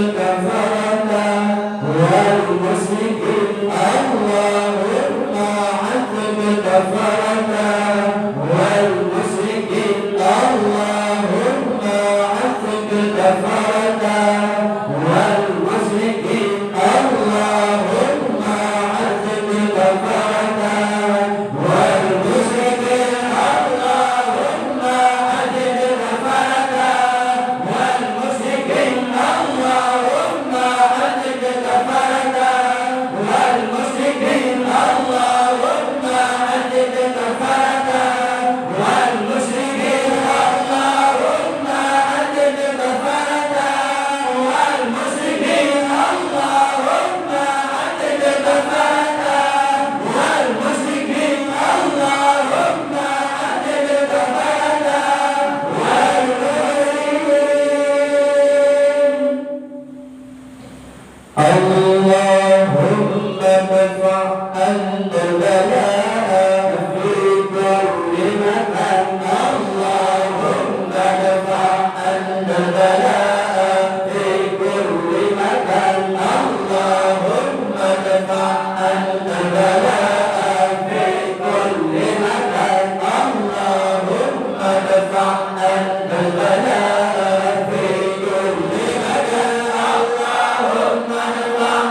الكفرة والمشركين. اللهم عذب الكفرة والمشركين. اللهم عذب الكفرة والمشركين. اللهم عذب الكفرة والمشركين. اللهم عذب الكفرة والمشركين. اللهم عذب الكفرة والمشركين. اللهم عذب الكفرة والمشركين. اللهم عذب الكفرة والمشركين. اللهم عذب الكفرة والمشركين. اللهم عذب الكفرة والمشركين. اللهم ادفع عنا البلاء في كل مكان. اللهم ادفع عنا البلاء في كل مكان. اللهم ادفع عنا البلاء في كل مكان. اللهم ادفع عنا البلاء في كل مكان. اللهم ادفع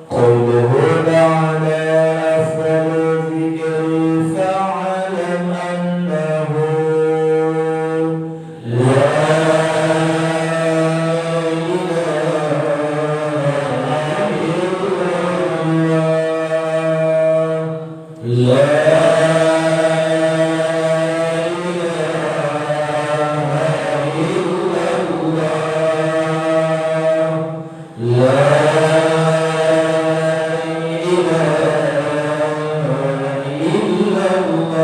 قل هو على أفضل الذكر فاعلم أنه لا إله إلا الله. لا إله إلا الله. لا إله إلا الله.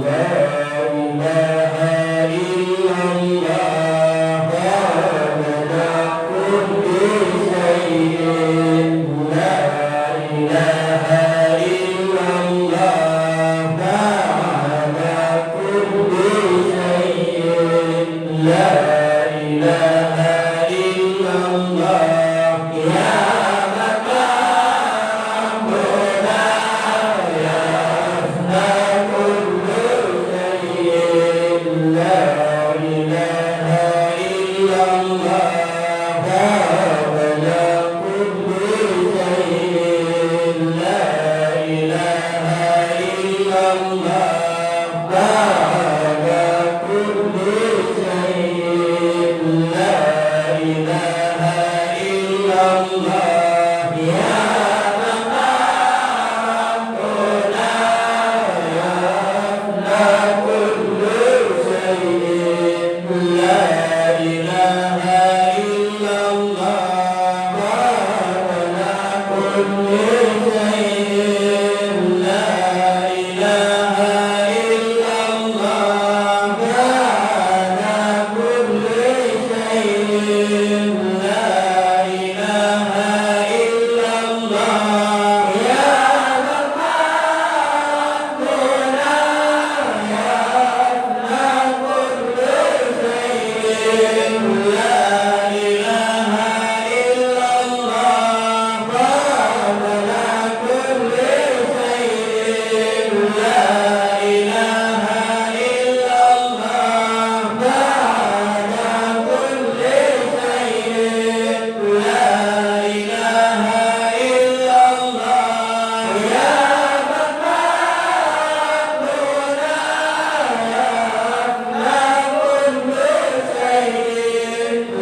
لا إله إلا الله. عدد كل شيء. لا إله إلا الله. بعد كل شيء. لا إله إلا الله. يا مقام هدى يفنى كل شيء. لا إله إلا الله. قبل كل شيء. لا إله إلا الله. بعد كل شيء. لا إله إلا الله. يا مقام هدى يفنى كل شيء. لا إله إلا الله. قبل كل شيء. لا إله إلا الله. بعد كل شيء. لا إله إلا الله. يا مقام هدى يفنى كل شيء. لا إله إلا الله. قبل كل شيء. لا إله إلا الله. بعد كل شيء. لا إله إلا الله. يا مقام هدى يفنى كل شيء.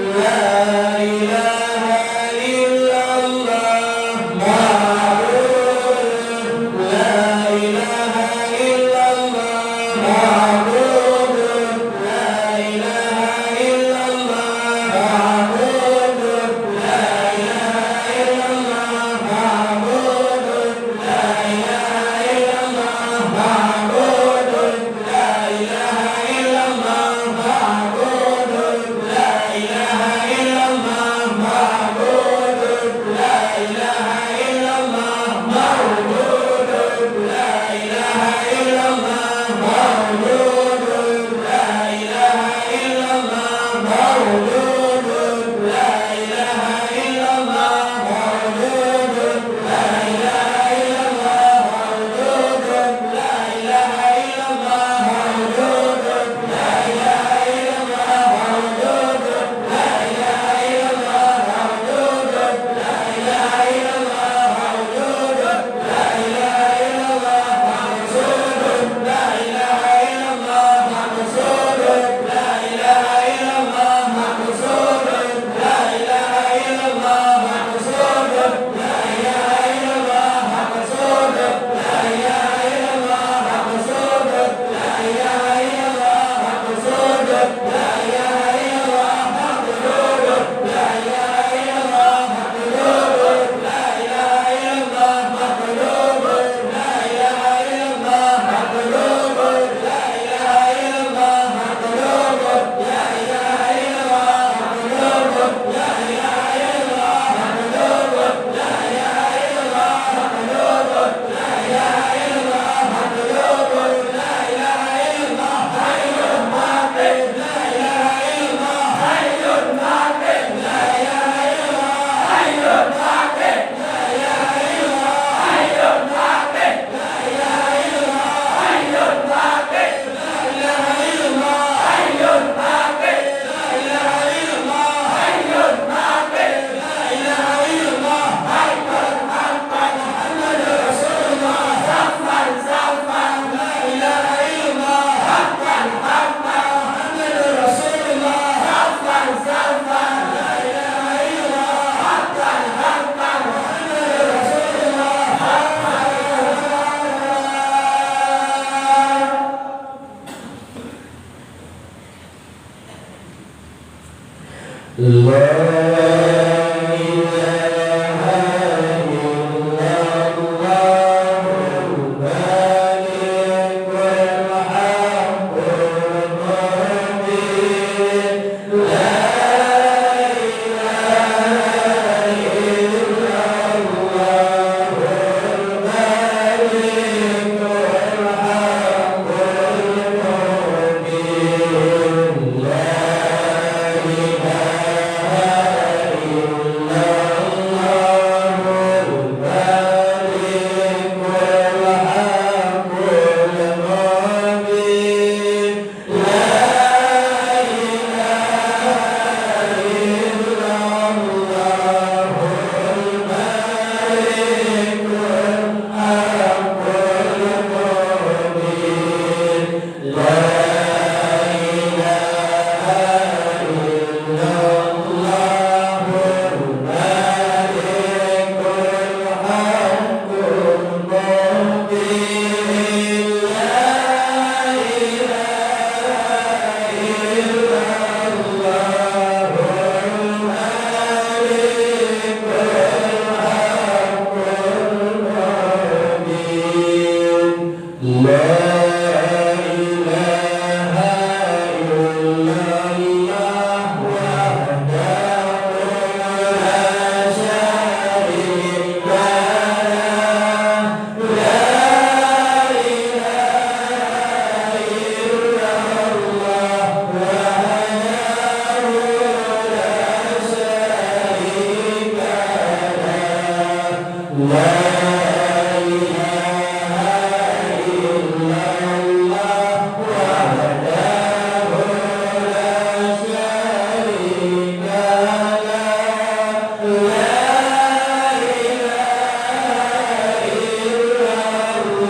La ilaha illallahul malikul haqqul mubin. La ilaha illallahul malikul haqqul mubin. La ilaha illallahul malikul haqqul mubin. La ilaha illallahul malikul haqqul mubin. La ilaha illallahul malikul haqqul mubin. La ilaha illallahul malikul haqqul mubin. La ilaha illallah wahdahu la syarika lah. La ilaha illallah wahdahu la syarika lah. La ilaha illallah wahdahu la syarika lah. La ilaha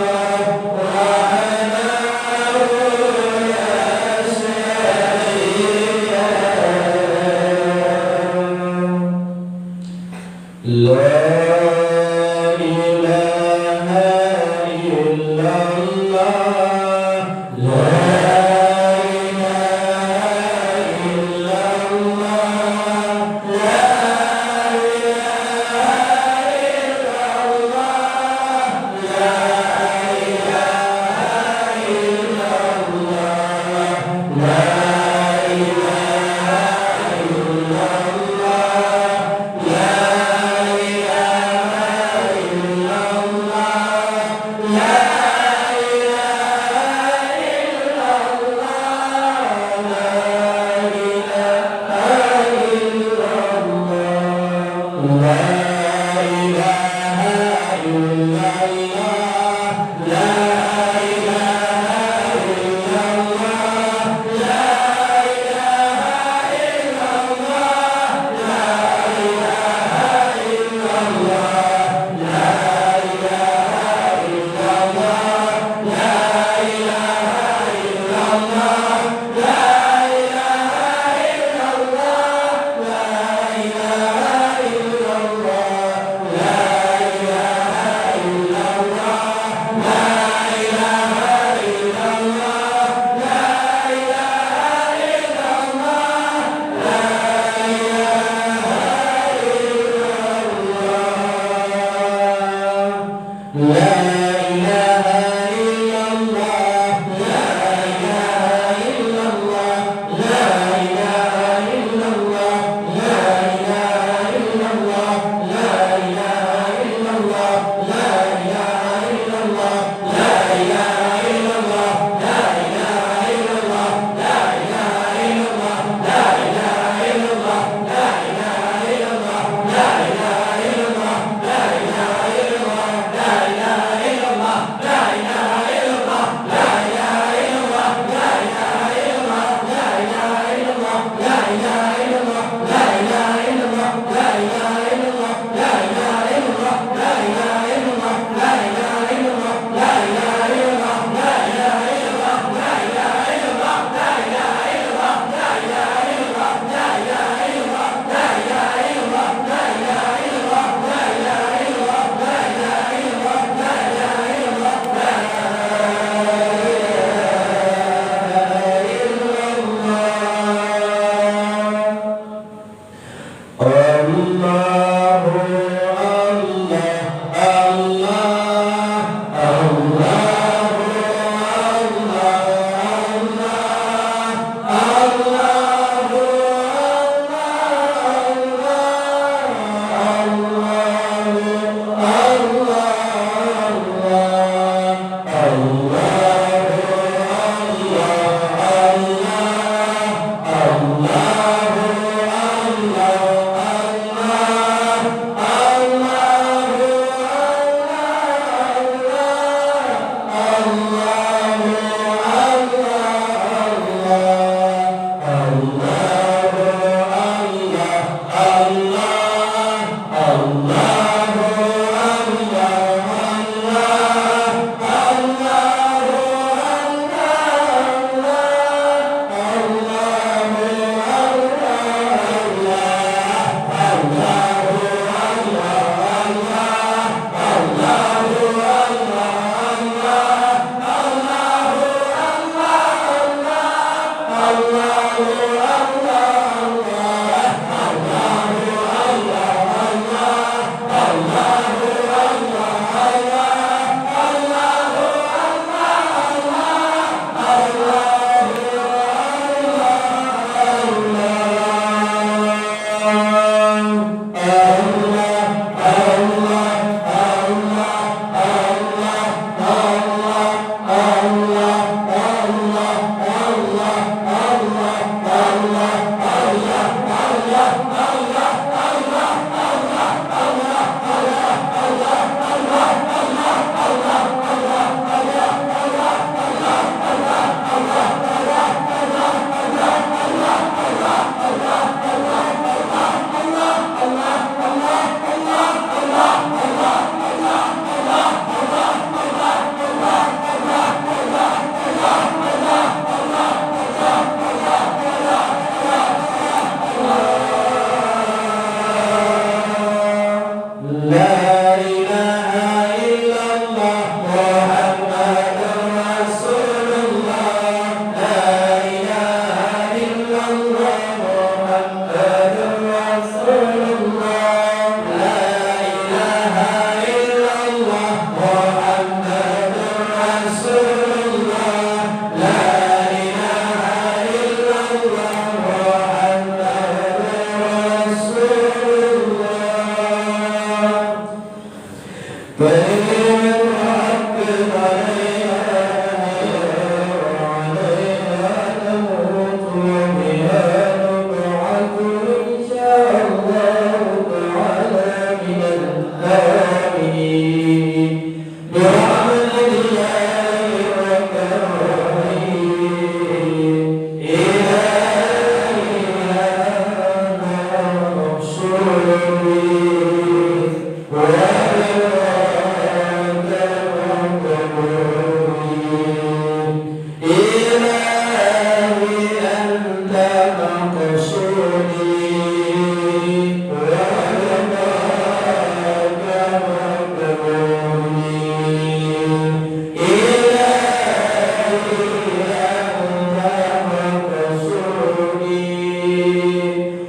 illallah wahdahu la syarika lah. La ilaha illallah. La ilaha illallah. La ilaha illallah. La ilaha illallah. La ilaha illallah. La ilaha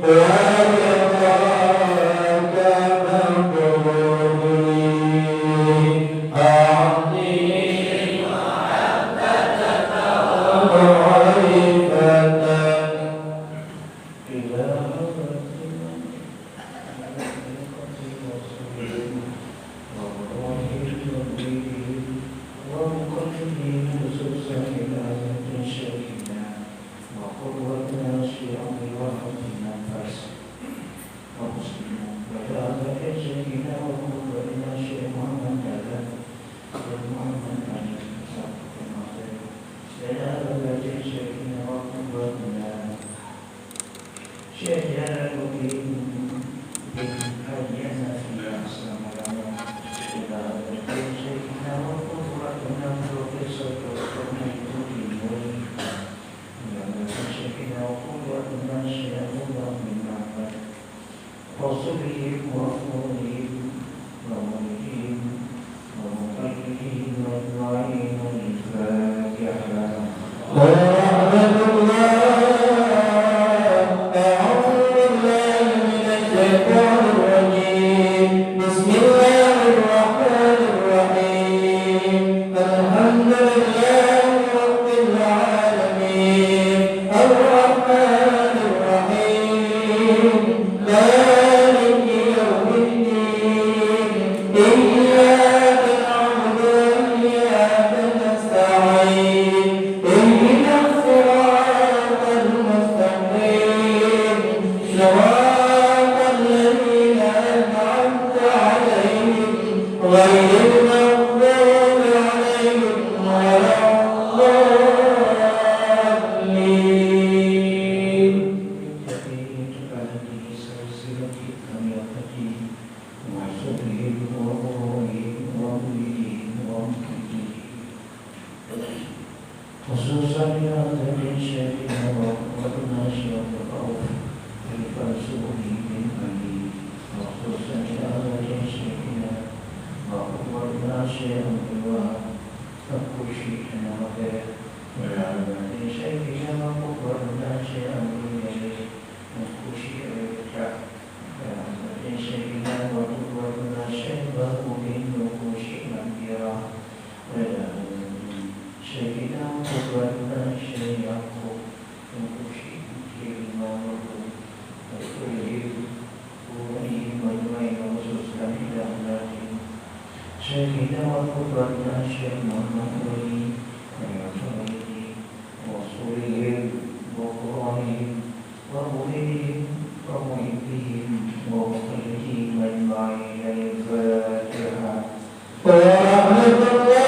وكفاك مقبولي أعطني محبتك ومعرفتك إلى حضرة من ومقربهم ومريدهم ومقلدهم خصوصا إلى حضرة شيخنا وقدوتنا شيخ عبد الواحد بن عباس ومسلم وإلى حضرة شيخنا وقدوتنا شيخ محمد آدم بن محمد آدم وإلى حضرة شيخنا وقدوتنا شيخ جلال الدين بن حاج النفيس، السلام عليكم. إلى حضرة شيخنا وقدوتنا بروفيسور دكتور نجم الدين نوري. إلى حضرة شيخنا وقدوتنا الشيخ عبد الله بن أحمد. رسلهم ورسولهم ومريدهم ومقلدهم أجمعين. الفاتحة. ورحمة الله. أعوذ بالله من الشيطان الرجيم. بسم الله الرحمن الرحيم. الحمد لله رب العالمين. الرحمن الرحيم. مالك يوم الدين. إياك نعبد وإياك نستعين. اهدنا الصراط المستقيم. صراط الذين أنعمت عليهم غير المغضوب عليهم ولا الضالين. خصوصا إلى حضرة شيخنا وقدوتنا الشيخ عبد الرؤوف خليفة السعودي بن علي، وخصوصا إلى حضرة شيخنا وقدوتنا الشيخ عبد الوهاب الكوشي النوابغ، وإلى حضرة شيخنا وقدوتنا الشيخ عبد الملك الكوشي الربيع، وإلى حضرة شيخنا وقدوتنا الشيخ بهاء الدين الكوشي الأنبياء، وإلى حضرة شيخنا وقدوتنا الشيخ يعقوب الكوشي الإمام الكوشي وإلى حضرة شيخنا وقدوتنا الشيخ محمد ولي وإلى حضرة رسولهم وقرآنهم ومريدهم ومحبهم ومقلدهم أجمعين. الفاتحة. ورحمة الله.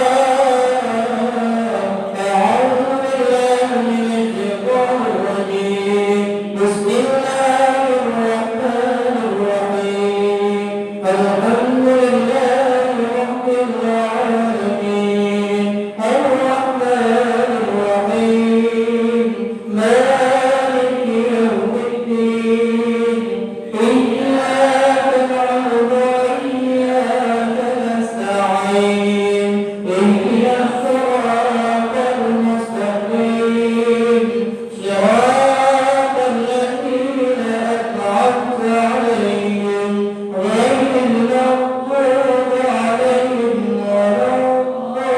أعوذ بالله من الشيطان الرجيم. بسم الله الرحمن الرحيم. الحمد لله رب العالمين. الرحمن الرحيم. مالك يوم الدين. إياك نعبد وإياك نستعين. اهدنا الصراط المستقيم. صراط الذين أنعمت عليهم غير المغضوب عليهم ولا الضالين.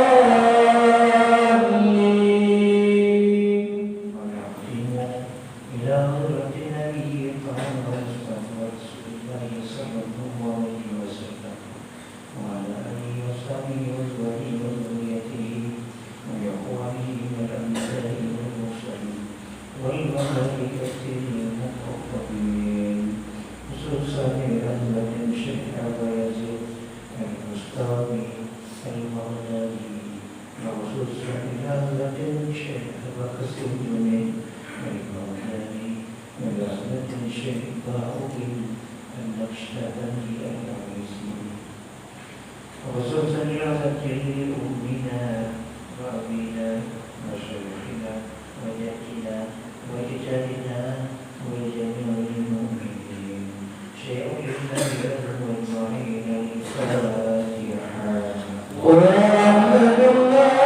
إلى حضرة النبي محمد المصطفى رسول الله صلى الله عليه وسلم وعلى آله وصحبه وأزواجه وذريته وإخوانه من الأنبياء والمرسلين والملائكة المقربين، خصوصا إلى حضرة الشيخ أبا يزيد البسطامي البغدادي، وخصوصا إلى حضرة الشيخ أبا قاسم الجنيد البغدادي، وإلى حضرة الشيخ بهاء الدين النقشبندي العريسي. وخصوصا إلى حضرة أمنا وأبينا وشيخنا وجدنا وأجدادنا وجميع المؤمنين. شيء لله لهم أجمعين. الفاتحة. ورحمة الله.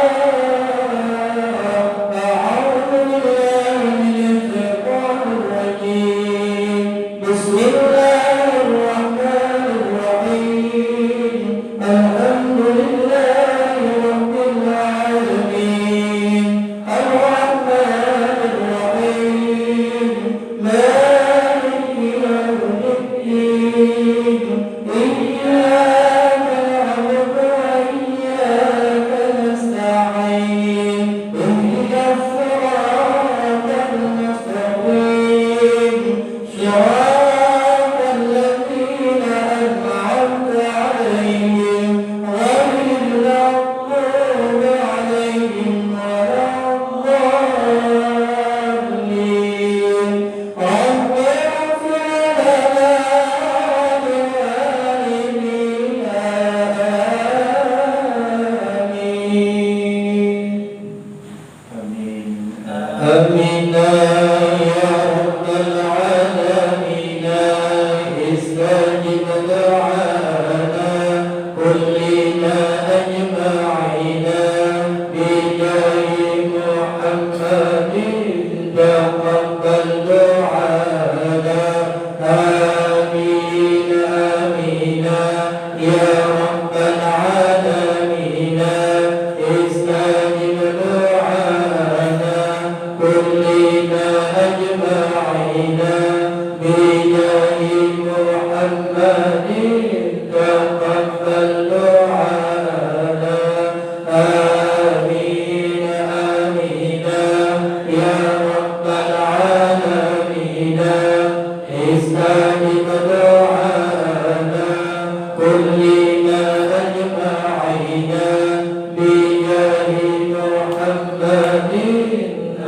أعوذ بالله من الشيطان الرجيم. بسم الله الرحمن الرحيم. الحمد لله رب العالمين. الرحمن الرحيم. مالك يوم الدين. إياك نعبد وإياك نستعين. اهدنا الصراط المستقيم. صراط الذين أنعمت عليهم غير المغضوب عليهم ولا الضالين. رب اغفر لنا ولوالدينا. آمين. آمين. آمين يا رب العالمين. استجب دعانا كلنا أجمعين بجاه محمد. تقبل دعانا. آمين، آمين يا رب العالمين. استجب دعانا كلنا أجمعين بجاه محمد. تقبل دعانا. آمين، آمين يا رب العالمين. استجب دعانا كلنا أجمعين بجاه محمد.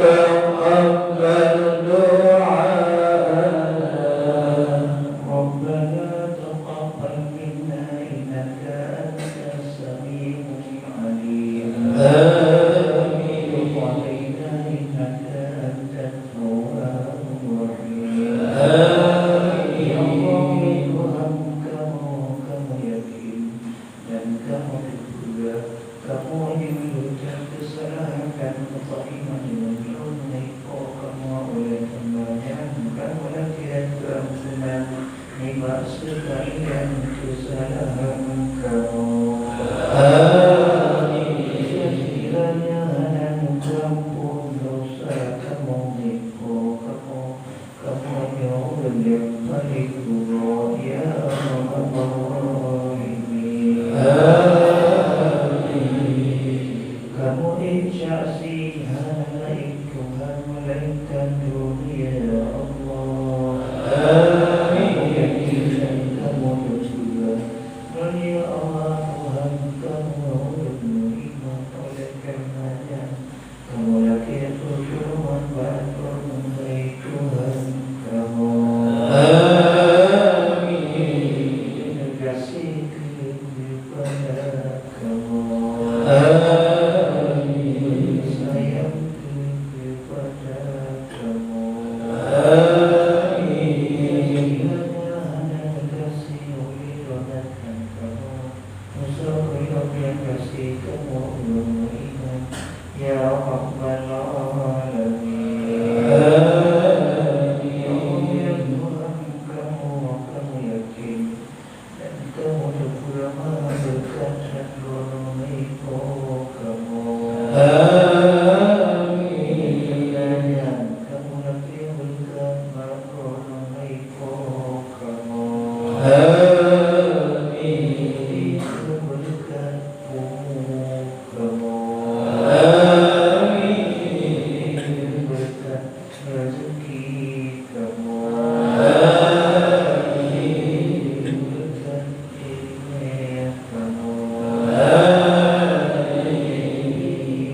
تقبل دعانا. ربنا تقبل منا إنك أنت السميع العليم. آمين. وتب علينا إنك أنت التواب الرحيم. آمين. Ya Allah, ya Tuhan, kamoe, kamoe yakin dan kamoe teupeue, kamoe nyang meudosa, keusalahan dan keuzaliman nyang lôn meuipo kamoe, oleh karena nyan kamoe lakée keuampunan nibak seukalian keusalahan kamoe. Amin. Sekiranya hana meugampông dosa kamoe meuipo kamoe, kamoe nyoe ureuëng nyang paleng uroe, ya Arhamar Rahimin. Amin. Kamoe ék saksi hana laén Tuhan melainkan Droeneuh, ya Allah. Amin. Kamoe yakin dan kamoe teupeue, meunyoe Allah Tuhan kamoe ureuëng meuiman, oleh karena nyan kamoe lakée peukeureuman bak Droeneuh, hai Tuhan kamoe. Amin. Teurimong gaséh keuh keupada kamoe. Amin. Sayang keuh keupada kamoe. Amin. Sekiranya hana teugaséh oleh Droeneuh kamoe, meuseu keuh nyang gaséh kamoe ureuëng meuiman, ya Rabbal Alamin. Amin. Ya Allah, ya Tuhan kamoe, kamoe yakin dan kamoe teupeue bahwa beureukat Droeneuh meuipo kamoe. Amin. Kamoe lakée beureukat bak Droeneuh meuipo kamoe. Amin. Beureukat umu kamoe. Amin. Beureukat rezeki kamoe. Amin. Beureukat iéleumé kamoe. Amin.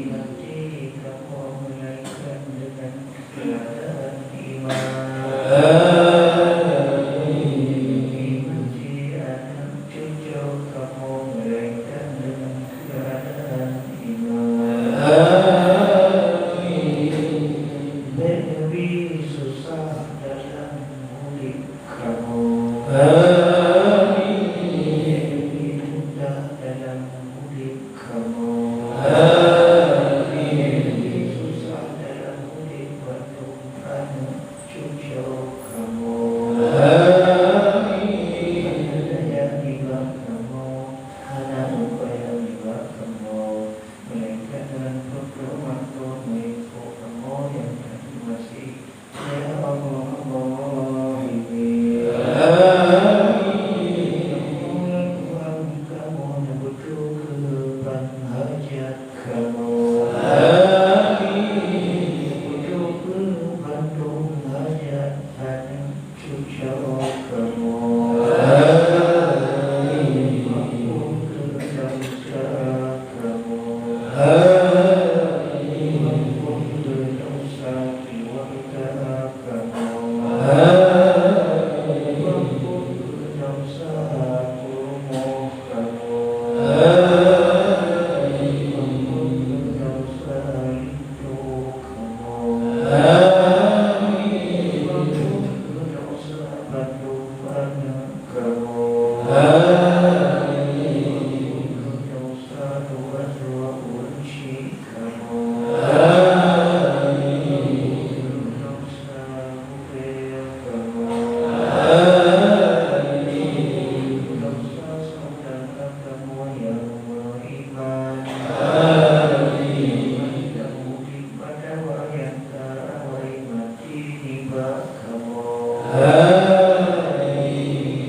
Mati kamoe meulainkan deungon keuadaan iman. Amin. Meuji aneuk cucu kamoe meulainkan deungon keuadaan iman. Amin. Bék neubi susah dalam udeb kamoe. Amin. Bék neubi mudah dalam udeb kamoe. Amin. Bék neubi susah dalam udeb bandum aneuk cucu kamoe. Amin. Hana daya nibak kamoe, hana upaya nibak kamoe, melainkan dengan peue-peue mantong meuimpok kamoe nyang ka geumaséh. Ya Allah, Allahumma. Amin. Ya Allah, Tuhan kamoe, na beutôi keu ban hajat kamoe. Amin. Na beutôi keu bandum hajat aneuk cucoe kamoe. Amin. Ampôn keu desya kamoe. Amin. Ampôn keu desya keuluwarga kamoe. Amin. Ampôn keu desya peurumoh kamoe. Amin. Ampôn keu desya linto kamoe. Amin. Ampôn keu desya bandum aneuk kamoe. Amin. Ampôn keu desya dua-dua ureueng syik kamoe. Amin. Ampôn keu desya gurée kamoe. Amin. Ampôn keu desya syedara kamoe nyang meuiman. Amin. Nyang udeb bak watée awai maté nibak kamoe. Amin.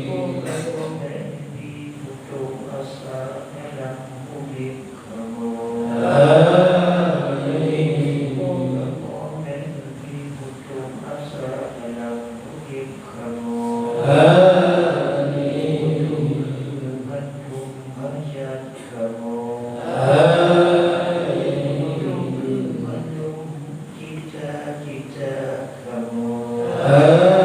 Muphom kamoe bék neubi putôh asa dalam udeb kamoe. Amin. Muphom kamoe bék neubi putôh asa dalam udeb kamoe. Amin. Keu bandum hajat kamoe. Amin. Keu bandum cita-cita kamoe. Amin.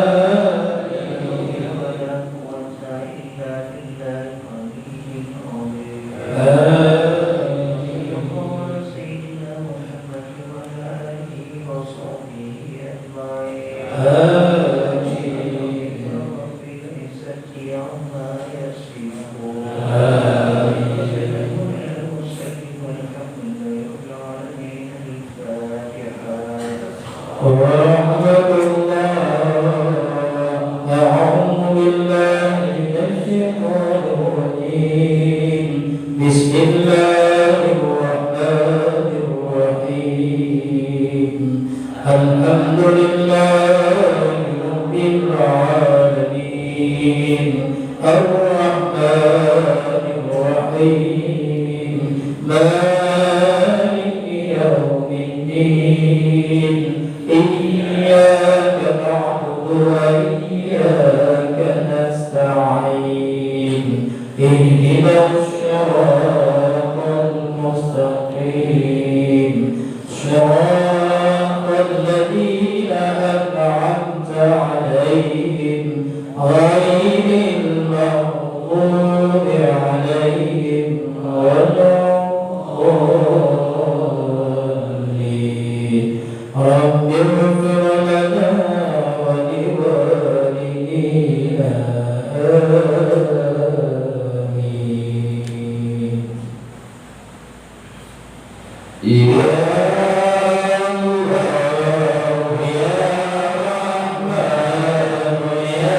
La haula wa la quwwata illa billahil aliyyil azim. Amin. Sallallahu ala sayyidina Muhammad wa ala alihi wa sahbihi ajma'in. Amin. Rabbina izzati amma yasifun. Amin. Wa salamun alal mursalin walhamdulillahi rabbil alamin. Al-Fatihah. Wa rahmatullah. A'udzu billahi minasy syaithanir rajim. Bismillahirrahmanirrahim. الحمد لله رب العالمين. الرحمن الرحيم. مالك يوم الدين. إياك نعبد وإياك نستعين. اهدنا الصراط المستقيم. صراط الذين أنعمت عليهم غير المغضوب عليهم ولا الضالين. رب اغفر لنا ولوالدينا. آمين. يا الله يا رحمن يا